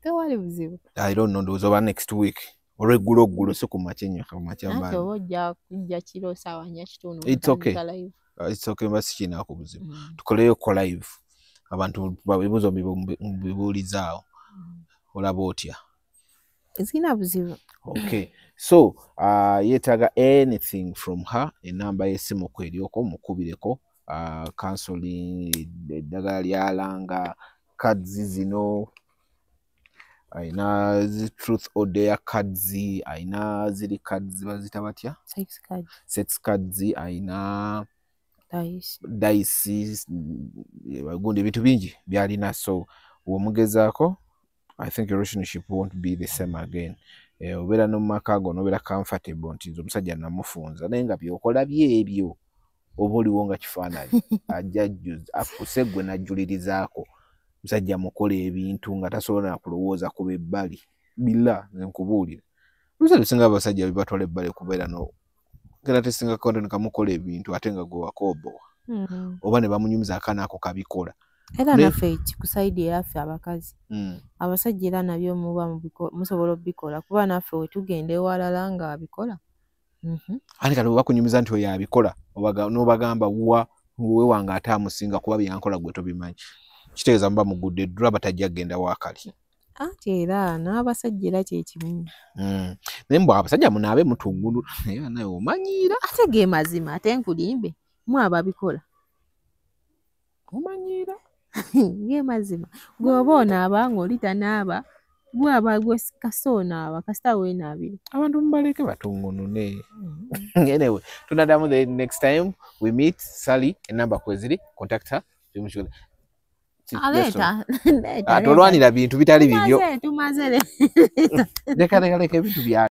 Tewali buzibu. I don't know, ndowooza oba next week olweggulo oggulo, si ku makya ennyo, ku makya Anti mbaani. oba ojja kujja kiro saawa 4:15 It's okay. okutandika live. It's okay, mba sikinaako buzibu. Tukoleyo ko live, abantu ebibuuzo mubibuulizaawo. Olaba otya? Sirina buzibu. Okay, so yeetaaga anything from her, enamba y'essimu kweryoko, mukubireko. Counseling, eddagala lyalanga, cards zino ayina zi truth or dare cards, ayina ziri cards bazita batya? Sex card. Sex cards, ayina Dice. Dice, gundi ebintu bingi byalina. So womugezaako, I think your relationship won't be the same again. Obeera n'omumaka go nobeera comfortable nti nze omusajja namufunza, naye nga byokola byebyo oba oliwo nga kifaananyi ajja ajjuza akkuse gwe najjulirizaako. Musajja mukola ebintu nga tasobola nakulowooza kuba ebbali billa. Nze nkubuulira, ebiseera bisinga abasajja bibatwala ebbali kubeera no genda tesinga content kamukola ebintu ate nga gwe wakoobowa oba ne bamunyumiza akaana ako kabikola. Era naffe ku side eyaffe abakazi, abasajja era nabyo muba musobola obbikola, kuba naffe wetugenda ewalala nga abikola. Ate kati bakunyumiza nti oyo abikola, n'obagamba wa we wange ate amusinga kuba byankola gwe tobimanyi, kitegeeza muba mugudde eddula, batajja kugenda waakali. Anti era n'abasajja era kyekimu. Naye mbw abasajja munaabe mutungulu, naye naye omanyiira. Ate ge mazima, ate nkulimbe, mu ababikola. Omanyiira. Ge mazima, gweoba onaaba ng'oli tanaaba, gwaba gwe kasita onaaba, kasita weenaabira. Abantu mubaleke batungunune. Anyway, tunadamu the next time we meet. Sally, enamba kweziri, contact her. Aleeta. Tolwanira bintu bitali bibyo. Tumaze. Leka leka leka ebintu bya